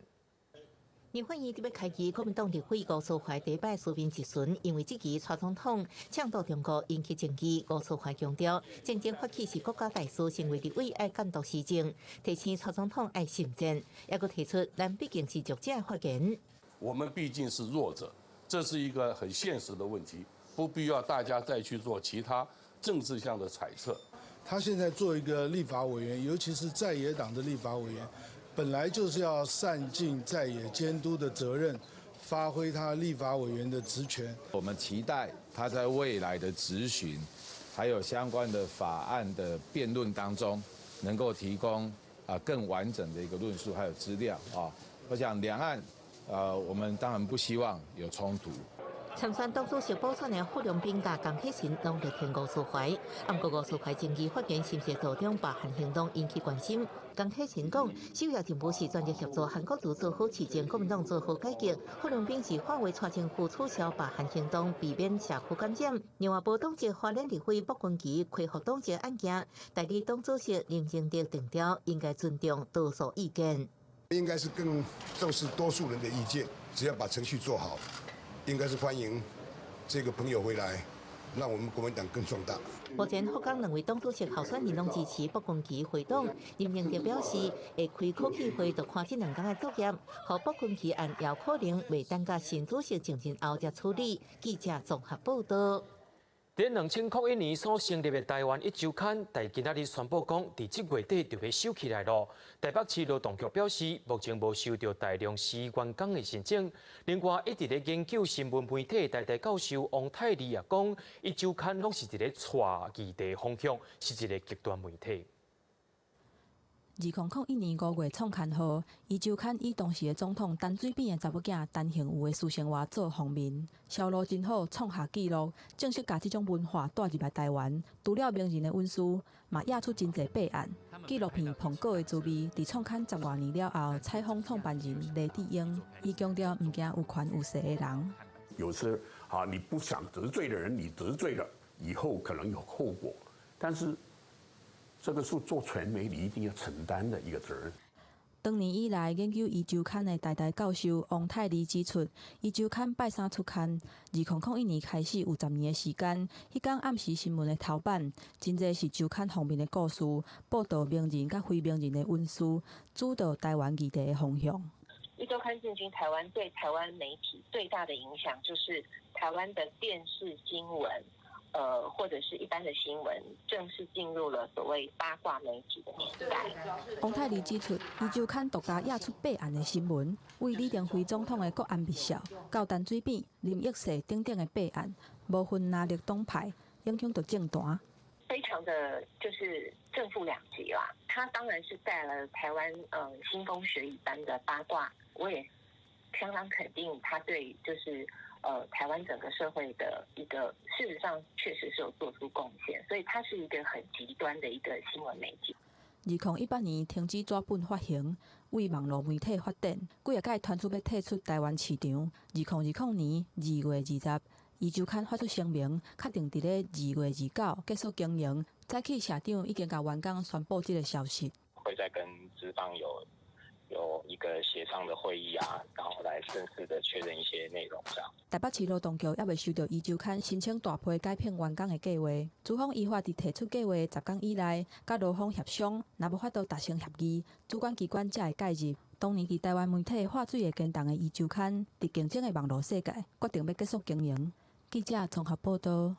[SPEAKER 18] 立法院特別開議，國民黨立委吳思懷第一擺書面質詢，因為這期蔡總統嗆到中國引起爭議。吳思懷強調，政治發起是國家大事，身為立委愛監督時政，提醒蔡總統愛慎戰，也閣提出，咱畢竟是弱者的發言。
[SPEAKER 24] 我們畢竟是弱者，這是一個很現實的問題，不必要大家再去做其他政治上的揣測。
[SPEAKER 25] 他現在做一個立法委員，尤其是在野黨的立法委員。本來就是要善盡在野監督的責任，發揮他立法委員的職權。
[SPEAKER 26] 我們期待他在未來的質詢，還有相關的法案的辯論當中，能夠提供啊更完整的一個論述，還有資料啊。我想兩岸，我們當然不希望有衝突。
[SPEAKER 18] 參選黨主席補選的傅良彬佮江啟臣攏力挺吳思懷，毋過吳思懷爭議發言是毋是助長罷韓行動引起關心。江啟臣講，首要任務是全力協助韓國瑜做好市政，國民黨做好改革。傅良彬是反對蔡政府取消罷韓行動，避免社區感染。另外，無黨籍花蓮立委卜君琪開復黨籍案件，代理黨主席林榮德定調，應該尊重多數意見。
[SPEAKER 27] 應該是更重視多數人的意見，只要把程序做好。應該是歡迎這個朋友回來，讓我們國民黨更壯大。
[SPEAKER 18] 目前福岡兩位黨主席候選人攏支持卜君琪回黨，林榮德表示會開考紀會，就看這兩工的作業，予卜君琪案也可能袂等到新主席上任後才處理。記者綜合報道。
[SPEAKER 1] 佇2001年所成立的台灣壹週刊，佇今仔日宣布講，佇這月底就欲收起來囉。台北市勞動局表示，目前無收到大量辭員工的申請。另外，一直咧研究新聞媒體的台大教授王泰利也講，壹週刊攏是一個錯議題方向，是一個極端媒體。
[SPEAKER 29] 2001年5月創刊號，壹週刊以當時的總統陳水扁的查某囝陳幸妤的私生活做封面，銷路真好，創下紀錄，正式共這種文化帶入來台灣。除了名人的隱私，嘛惹出真濟弊案。紀錄片《蘋果的滋味》佇創刊十外年了後，採訪創辦人黎智英，伊強調毋驚有權有勢的人。
[SPEAKER 30] 有時啊，你不想得罪的人，你得罪了以後可能有後果，但是這個是做傳媒，你一定要承擔的一個責任。
[SPEAKER 29] 長年以來研究伊週刊的台大教授王泰梨指出，伊週刊拜三出刊，2001年開始有10年的時間，彼工暗時新聞的頭版，真濟是週刊封面的故事，報導名人佮非名人的隱私，主導台灣議題的方向。
[SPEAKER 2] 壹週刊進軍台灣，對台灣媒體最大的影響，就是台灣的電視新聞，或者是一般的新聞，正式進入了所謂八卦媒體的年代。
[SPEAKER 29] 王泰梨指出，壹週刊獨家掖出八案的新聞，為李登輝總統的國安密數，到陳水扁、林益世等等的弊案，無分藍綠黨派，影響著政壇。
[SPEAKER 2] 非常的就是正負兩極啦。他當然是帶了台灣腥風血雨般的八卦，我也相當肯定他對就是台灣整個社會的一個事實上確實是有做出貢獻，所以他是一個很極端的一個新聞媒體。
[SPEAKER 29] 2018年停止紙本發行，為網路媒體發展，幾仔擺傳出欲退出台灣市場。2020年2月20，壹週刊發出聲明，確定佇咧2月29結束經營。早起社長已經共員工宣布這個消息。
[SPEAKER 3] 會再跟資方有一個協商的會議啊，然後來正式的確認一些內容。這樣。
[SPEAKER 29] 台北市勞動局猶未收著壹週刊申請大批解聘員工的計劃。資方依法佇提出計劃10工以內，佮勞方協商，若無法度達成協議，主管機關才會介入。當年佇台灣媒體化水會堅動的壹週刊，佇競爭的網路世界，決定欲結束經營。記者綜合報導。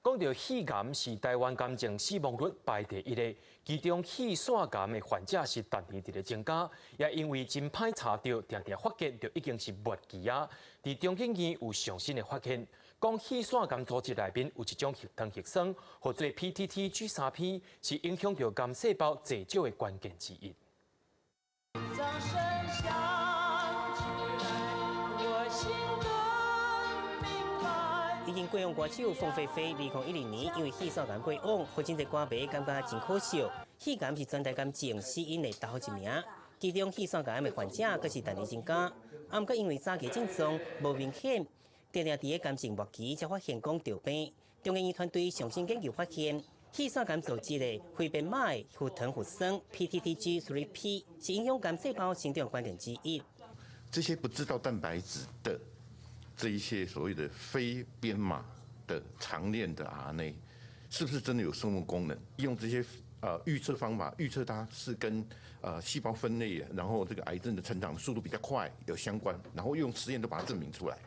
[SPEAKER 1] 講著肺癌是台灣癌症死亡率排第一个，其中肺腺癌的患者是逐年佇咧增加，也因為真歹查著，定定發現就已經是末期啊。佇中研院有上新的發現，講肺腺癌組織內面有一種核糖核酸，號做 PTTG3P，是影響著癌細胞濟少的關鍵之一。
[SPEAKER 7] 掌聲響起來，我心更明白。
[SPEAKER 4] 已經過往歌手鳳飛飛，2012年因為肺腺癌過往，予真濟歌迷感覺真可惜。肺癌是全台癌症死因的頭一名，其中肺腺癌的患者閣是逐年增加。啊，毋過因為早期症狀無明顯，定定佇咧癌症末期才發現講著病。中研院團隊上新研究發現，肺腺癌組織的非編碼的核糖核酸 PTTG3P 是影響癌細胞生長關鍵之一。
[SPEAKER 8] 這些不知道蛋白質的這一些所謂的非編碼的長鏈的 RNA，是不是真的有生物功能？用這些預測方法預測它是跟細胞分裂，然後這個癌症的成長速度比較快有相關，然後用實驗都把它證明出來。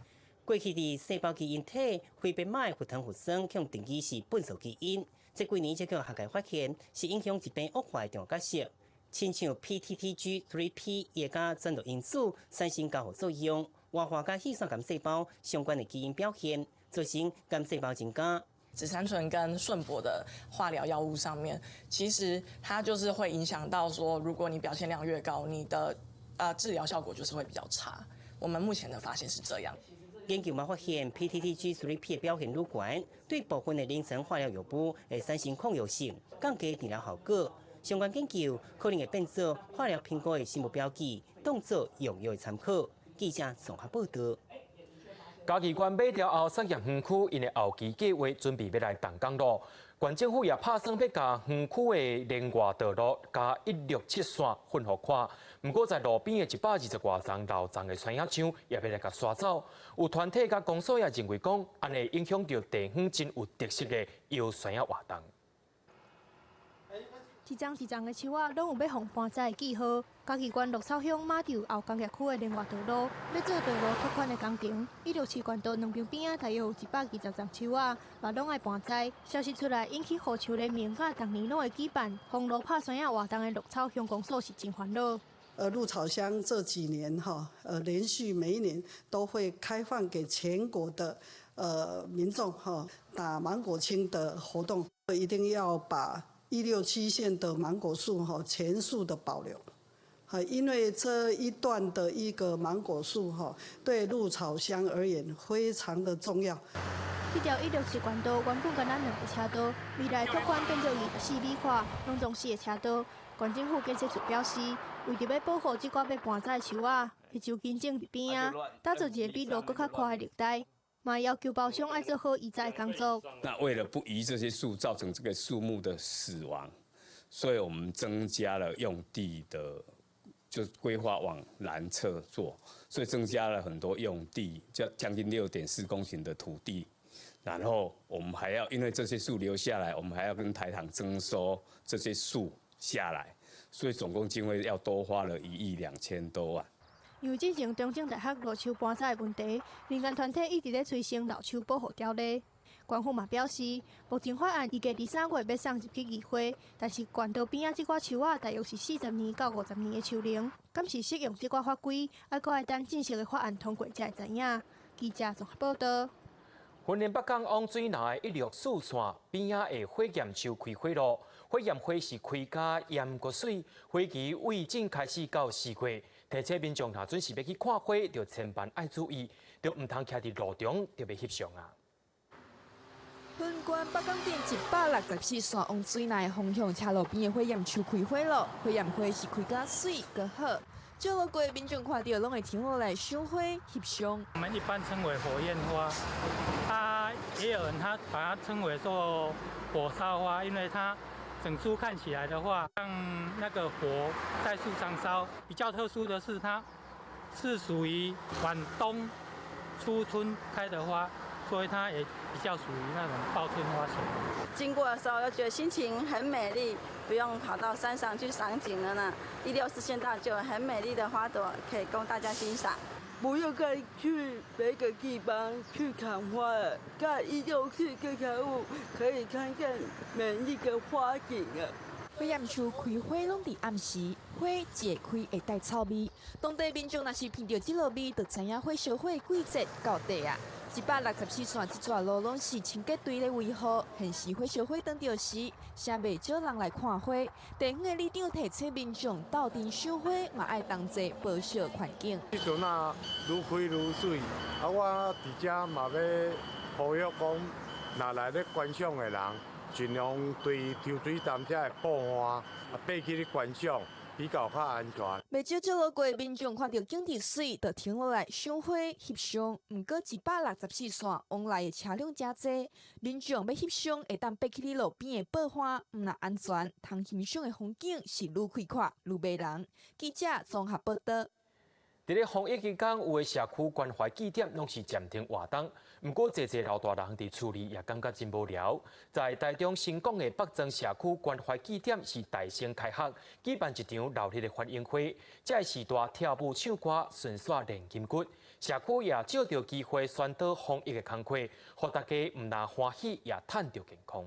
[SPEAKER 4] 過去佇細胞基因體非編碼的核糖核酸，予定義是糞埽基因。這幾年才予學界發現，是影響疾病惡化的重要角色。親像 PTTG3P 會佮轉錄因子產生交互作用，活化佮肺腺癌細胞相關的基因表現，造成癌細胞增加。
[SPEAKER 10] 紫杉醇跟順鉑的化療藥物上面，其實它就是會影響到說，如果你表現量越高，你的治療效果就是會比較差。我們目前的發現是這樣。
[SPEAKER 4] 研究嘛發現，PTTG3P 的表現愈懸，對部分的臨床化療藥物會產生抗藥性，降低治療效果。相關研究可能會變做化療評估的生物標記，當做用藥的參考。記者綜合報導。
[SPEAKER 1] 嘉義縣馬寮後產業園區𪜶的後期計劃準備欲來動工咯。縣政府也拍算欲共園區的連外道路加167線混合寬。毋過在路邊的120外叢老欉的酸葉樹也欲來共刷走。有團體佮公所也認為講，按呢會影響著地方真有特色的搖酸葉活動。
[SPEAKER 12] 一叢一叢的樹仔，攏有欲予搬走的記號。嘉義縣鹿草鄉馬廄後工業區的連外道路，欲做道路拓寬的工程，167縣道兩邊邊仔大約有120叢樹仔，嘛攏愛搬栽。消息出來，引起護樹聯盟佮逐年攏會舉辦封路拍酸葉活動的鹿草鄉公所是真煩惱。
[SPEAKER 13] 鹿草鄉這幾年哈，連續每一年都會開放給全國的民眾哈打芒果青的活動，一定要把167線的芒果樹哈全數的保留，因為這一段的一個芒果樹哈，對鹿草鄉而言非常的重要。
[SPEAKER 12] 這條167縣道原本干焦兩個車道，未來拓寬變做24米寬，攏總四個車道。縣政府建設處表示，為著欲保護這寡欲搬走的樹仔，會就近種佇邊仔，打造一個比路閣較寬的綠帶。嘛要求包商愛做好移栽工作。
[SPEAKER 14] 那為了不移這些樹，造成這個樹木的死亡，所以我們增加了用地的就規劃往南側做，所以增加了很多用地，將近6.4公頃的土地。然後我們還要因為這些樹留下來，我們還要跟台糖徵收這些樹下來，所以總共經費要多花了1億2千多萬。
[SPEAKER 12] 因為之前中正大學老樹搬走的問題，民間團體一直咧催生老樹保護條例。官府嘛表示，目前法案預計佇3月欲送入去議會，但是縣道邊仔這寡樹仔大約是40年到50年的樹齡，敢是適用這寡法規，猶閣愛等正式的法案通過才會知影。記者綜合報道。
[SPEAKER 1] 雲林北港往水林的164線邊仔的火焰樹開花咯，火焰花是開甲豔閣媠，花期對正開始到4月，提醒民眾若準是欲去看花，就千萬愛注意，就毋通徛佇路中著欲翕相啊。
[SPEAKER 5] 雲縣北港鎮164線往水林的方向，車路邊的火焰樹開花咯，火焰花是開甲媠閣好。照路過民眾看著攏會停落來賞花翕相。
[SPEAKER 6] 我們一般稱為火焰花，它也有人他把它稱為做火燒花，因為它整株看起來的話，像那個火在樹上燒。比較特殊的是，它是屬於晚冬初春開的花，所以它也比較屬於那種報春花型。
[SPEAKER 15] 經過的時候，就覺得心情很美麗，不用跑到山上去賞景了呢。164縣道就有很美麗的花朵可以供大家欣賞。
[SPEAKER 18] 不用再去別個地方去看花了，在164這條路可以看見美麗的花景啊。
[SPEAKER 5] 火焰樹開花攏佇暗時，花一開會帶臭味。當地民眾若是聞著這囉味，就知影火燒花的季節到底啊。164線這逝路攏是清潔隊咧維護，現時火燒花當著時，誠袂少人來看花。地方的里長提醒民眾鬥陣賞花，嘛愛同齊保惜環境。
[SPEAKER 16] 這陣啊，愈開愈媠，啊，我佇遮嘛欲呼籲講，若來咧觀賞的人，盡量對抽水站遮的布岸啊，爬去咧觀賞。比較較安全。
[SPEAKER 5] 袂少這路過民眾看著景致媠，就停落來賞花翕相。毋過164線往來的車輛誠濟，民眾欲翕相會當爬去路邊的布岸，毋但安全，通欣賞的風景是愈開闊愈迷人。記者綜合報道。
[SPEAKER 1] 佇咧防疫期間，有的社區關懷據點攏是暫停活動，毋過濟濟老大人佇厝裡也感覺真無聊。在台中新港的北庄社區關懷據點是大聲開學，舉辦一場熱鬧的歡迎會，這時代跳舞唱歌，順紲練筋骨。社區也藉著機會宣導防疫的工課，予大家毋但歡喜，也趁著健康。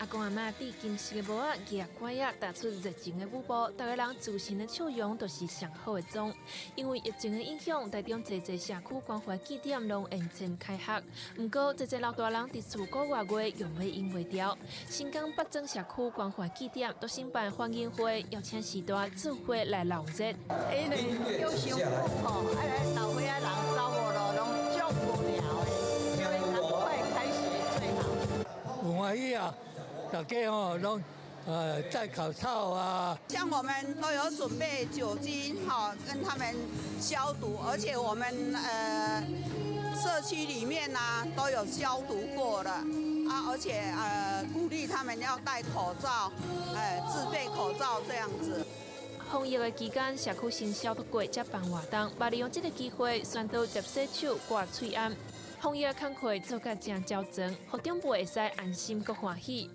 [SPEAKER 17] 阿公阿嬤戴金色的帽仔，舉拐仔，踏出熱情的舞步，逐个人自信的笑容，就是上好的妝。因為疫情的影響，台中濟濟社區關懷據點攏延前開學。毋過，濟濟老大人佇厝閣外月用欲𪜶袂牢。新港北庄社區關懷據點都新辦歡迎會，邀請序大做伙來鬧熱。
[SPEAKER 19] 因為有傷久吼，啊老歲仔人走無路，攏足無聊的，所以趕快開學最好。
[SPEAKER 20] 有歡喜啊！大家吼攏戴口罩啊。
[SPEAKER 21] 像我們都有準備酒精哈，跟他們消毒，而且我們社區裡面呢都有消毒過了啊，而且鼓勵他們要戴口罩，自備口罩這樣子。
[SPEAKER 17] 防疫的期間，社區先消毒過，才辦活動，嘛利用這個機會宣導捷洗手、掛喙罨。防疫的工課做甲誠周全，予長輩會使安心閣歡喜。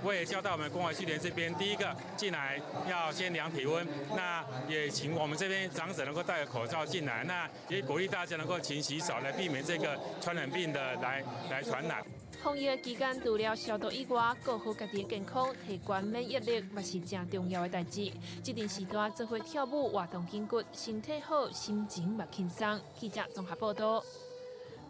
[SPEAKER 22] 我也教到我們關懷據點這邊，第一個進來要先量體溫，那也請我們這邊長者能夠戴個口罩進來，那也鼓勵大家能夠勤洗手，來避免這個傳染病的來傳染。
[SPEAKER 17] 防疫的期間，除了消毒以外，顧好家己的健康，提懸免疫力，嘛是誠重要的代誌。這陣時段做伙跳舞活動筋骨，身體好，心情嘛輕鬆。記者綜合報道。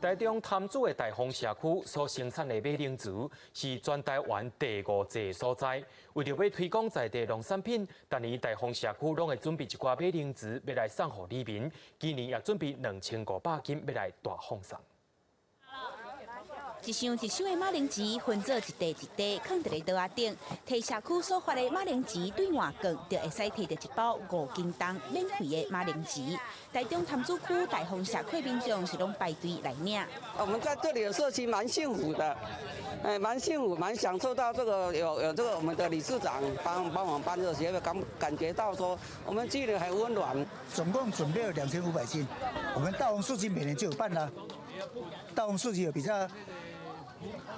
[SPEAKER 1] 台中潭子的大豐社區所生產的馬鈴薯是全台灣第五濟所在。為著欲推廣在地農產品，逐年大豐社區攏會準備一寡馬鈴薯欲來送予里民。今年也準備2500斤欲來大放送。
[SPEAKER 2] 一箱一箱的馬鈴薯分做一袋一袋，囥佇咧桌仔頂。提社區所發的馬鈴薯對外券，就會使提著一包5斤重免費的馬鈴薯。台中潭子區大豐社區民眾是攏排隊來領。
[SPEAKER 9] 我們在這裡的社區蠻幸福的，哎，蠻幸福，蠻享受到這個有這個我們的理事長幫我們辦這些，感覺到說我們這裡很溫暖。
[SPEAKER 11] 總共準備了2500斤，我們大豐市區每年就有辦啦。大豐市區有比較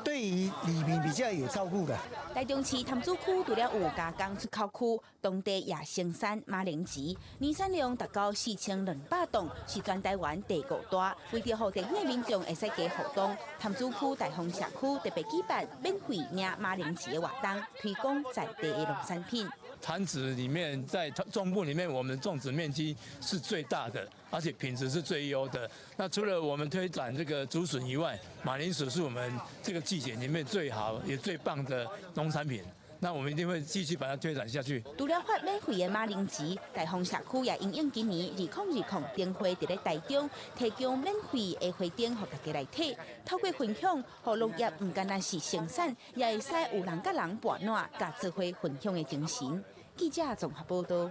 [SPEAKER 11] 對於里民比較有照顧的。
[SPEAKER 2] 台中市潭子區除了有加工出口區，當地也生產馬鈴薯，年產量達到4200噸，是全台灣第五大。為著予地方的民眾會使加互動，潭子區大豐社區特別舉辦免費領馬鈴薯的活動，推廣在地的農產品。
[SPEAKER 23] 潭子裡面在中部裡面，我們種植面積是最大的，而且品質是最優的。那除了我們推展這個竹筍以外，馬鈴薯是我們這個季節裡面最好也最棒的農產品。那我們一定會繼續把它推展下去。
[SPEAKER 2] 除了發免費的馬鈴薯，大豐社區也因應今年2020燈會佇咧台中提供免費的花燈，予大家來體。透過分享，予農業毋單單是生產，也會使有人佮人伴暖，佮做伙分享的精神。記者綜合報導。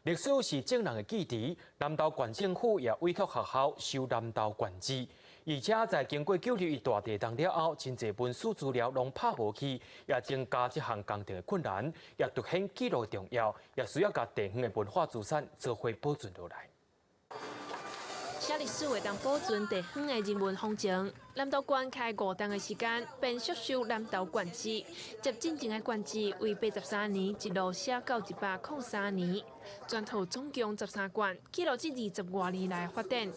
[SPEAKER 1] 歷史是眾人的記憶，南投縣政府也委託學校修南投縣志，而且在經過9·21大地震了後，真濟文史資料攏拍無去，也增加這項工程的困難，也凸顯記錄的重要，也需要共地方的文化資產做伙保存落來。
[SPEAKER 17] 寫歷史會當保存地方的人文風情。南投縣開5冬的時間，便續修南投縣志。接進前的縣志為83年一路寫到103年，全套總共13卷，記錄這20外年來發展。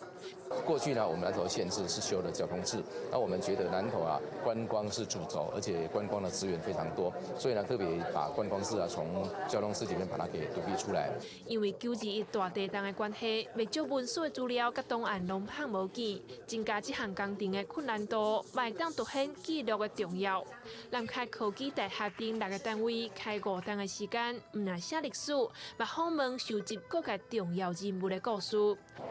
[SPEAKER 29] 過去呢，我們南投縣志是修了交通志，那我們覺得南投啊，觀光是主軸，而且觀光的資源非常多，所以呢，特別把觀光志啊從交通志裡面把它給獨立出來。
[SPEAKER 17] 因為9·21大地震的關係，袂少文史的資料佮檔案攏拍無見，增加這項工程的困難度，嘛會當凸顯記錄的重要。南開科技大學等六個單位開5冬的時間，毋但寫歷史，嘛訪問收集各界重要人物的故事。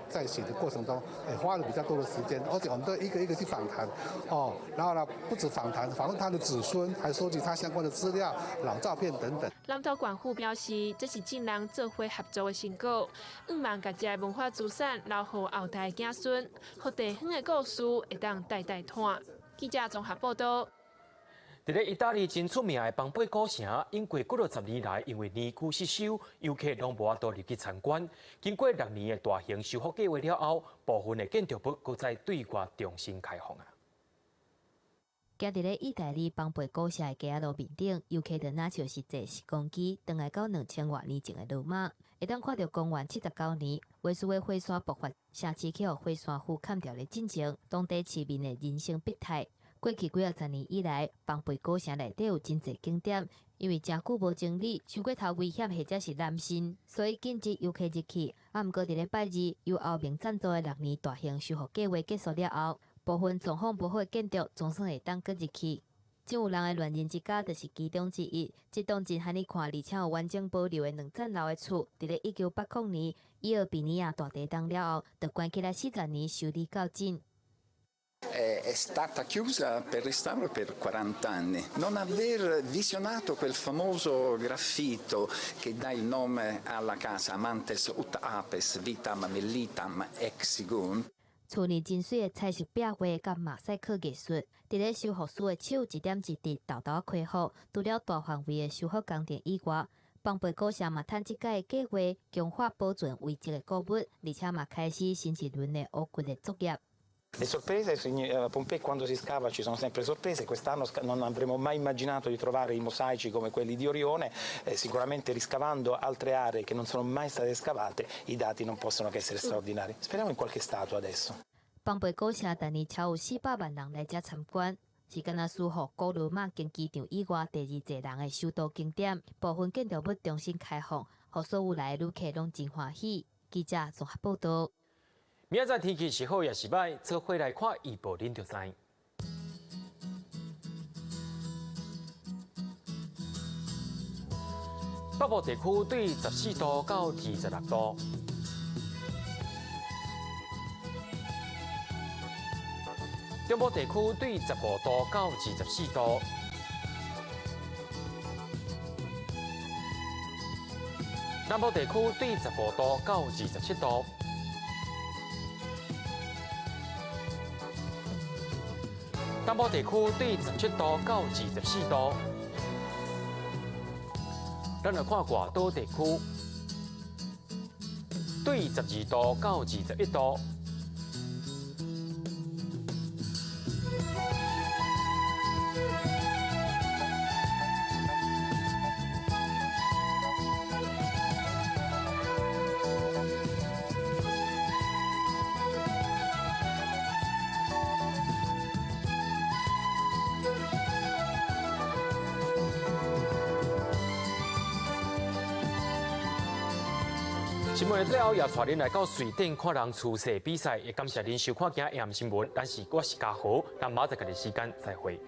[SPEAKER 24] 在寫的過程中，花了比較多的時間，而且我們都一個一個去訪談，哦，然後呢，不止訪談，訪問他的子孫，還收集他相關的資料、老照片等等。
[SPEAKER 17] 南投縣府表示，這是眾人做伙合作的成果，向望共這个文化資產留予後代子孫，予地方的故事會當代代傳。記者綜合報道。
[SPEAKER 1] 佇咧意大利真出名的龐貝古城，經過幾若十年來，因為年久失修，遊客攏無法度入去參觀。經過6年的大型修復計劃了後，部分的建築物閣再對外重新開放啊。
[SPEAKER 25] 行佇咧意大利龐貝古城的街仔路面頂，遊客就若像是坐時光機，轉來到2000外年前的羅馬，會當看著公元79年，維蘇威火山爆發，城市去予火山灰崁著的進前，當地市民的人生百態。過去幾仔十年以來，龐貝古城內底有真濟景點，因為誠久無整理，傷過頭危險或者是濫糞，所以禁止遊客入去。啊，毋過佇咧拜二，由歐盟贊助的六年大型修復計劃結束了後，部分狀況無好的建築總算會當閣入去。真有人的戀人之家就是其中之一。這棟真罕見看，而且有完整保留的兩層樓的厝，佇咧1980年伊爾比尼亞大地震了後，就關起來40年修理到今。
[SPEAKER 26] È stata chiusa per restauro per 40 anni. Non aver visionato quel famoso graffito che dà il nome alla casa Amantes ut apes vitam mellitam exigunt。
[SPEAKER 25] 厝內真媠的彩色壁畫佮馬賽克藝術，佇咧修復師的手一點一滴沓沓恢復。除了大範圍的修復工程以外，龐貝古城嘛趁這擺的計劃強化保存遺跡的古物，而且嘛開始新一輪的挖掘的作業。
[SPEAKER 27] Le sorprese, a Pompei quando si scava ci sono sempre sorprese, quest'anno non avremmo mai immaginato di trovare i mosaici come quelli di Orione, sicuramente riscavando altre aree che non sono mai state scavate i dati non possono che essere straordinari. Speriamo in qualche statua adesso.
[SPEAKER 25] 龐貝古城逐年超有400萬人來遮參觀，是敢若輸予古羅馬競技場以外第二濟人的首都景點。部分建築物重新開放，予所有來的旅客攏真歡喜。記者綜合報道。
[SPEAKER 1] 明仔載天氣是好抑是䆀，做伙來看預報，恁就知。北部地區對14度到26度。中部地區對15度到24度。南部地區對15度到27度。東部地區對17度到24度。咱來看外島地區，對12度到21度。新聞的最後，也帶恁來到瑞典看人廚勢比賽，也感謝恁收看今日的新聞。但是我是嘉豪，咱明仔載共一時間再會。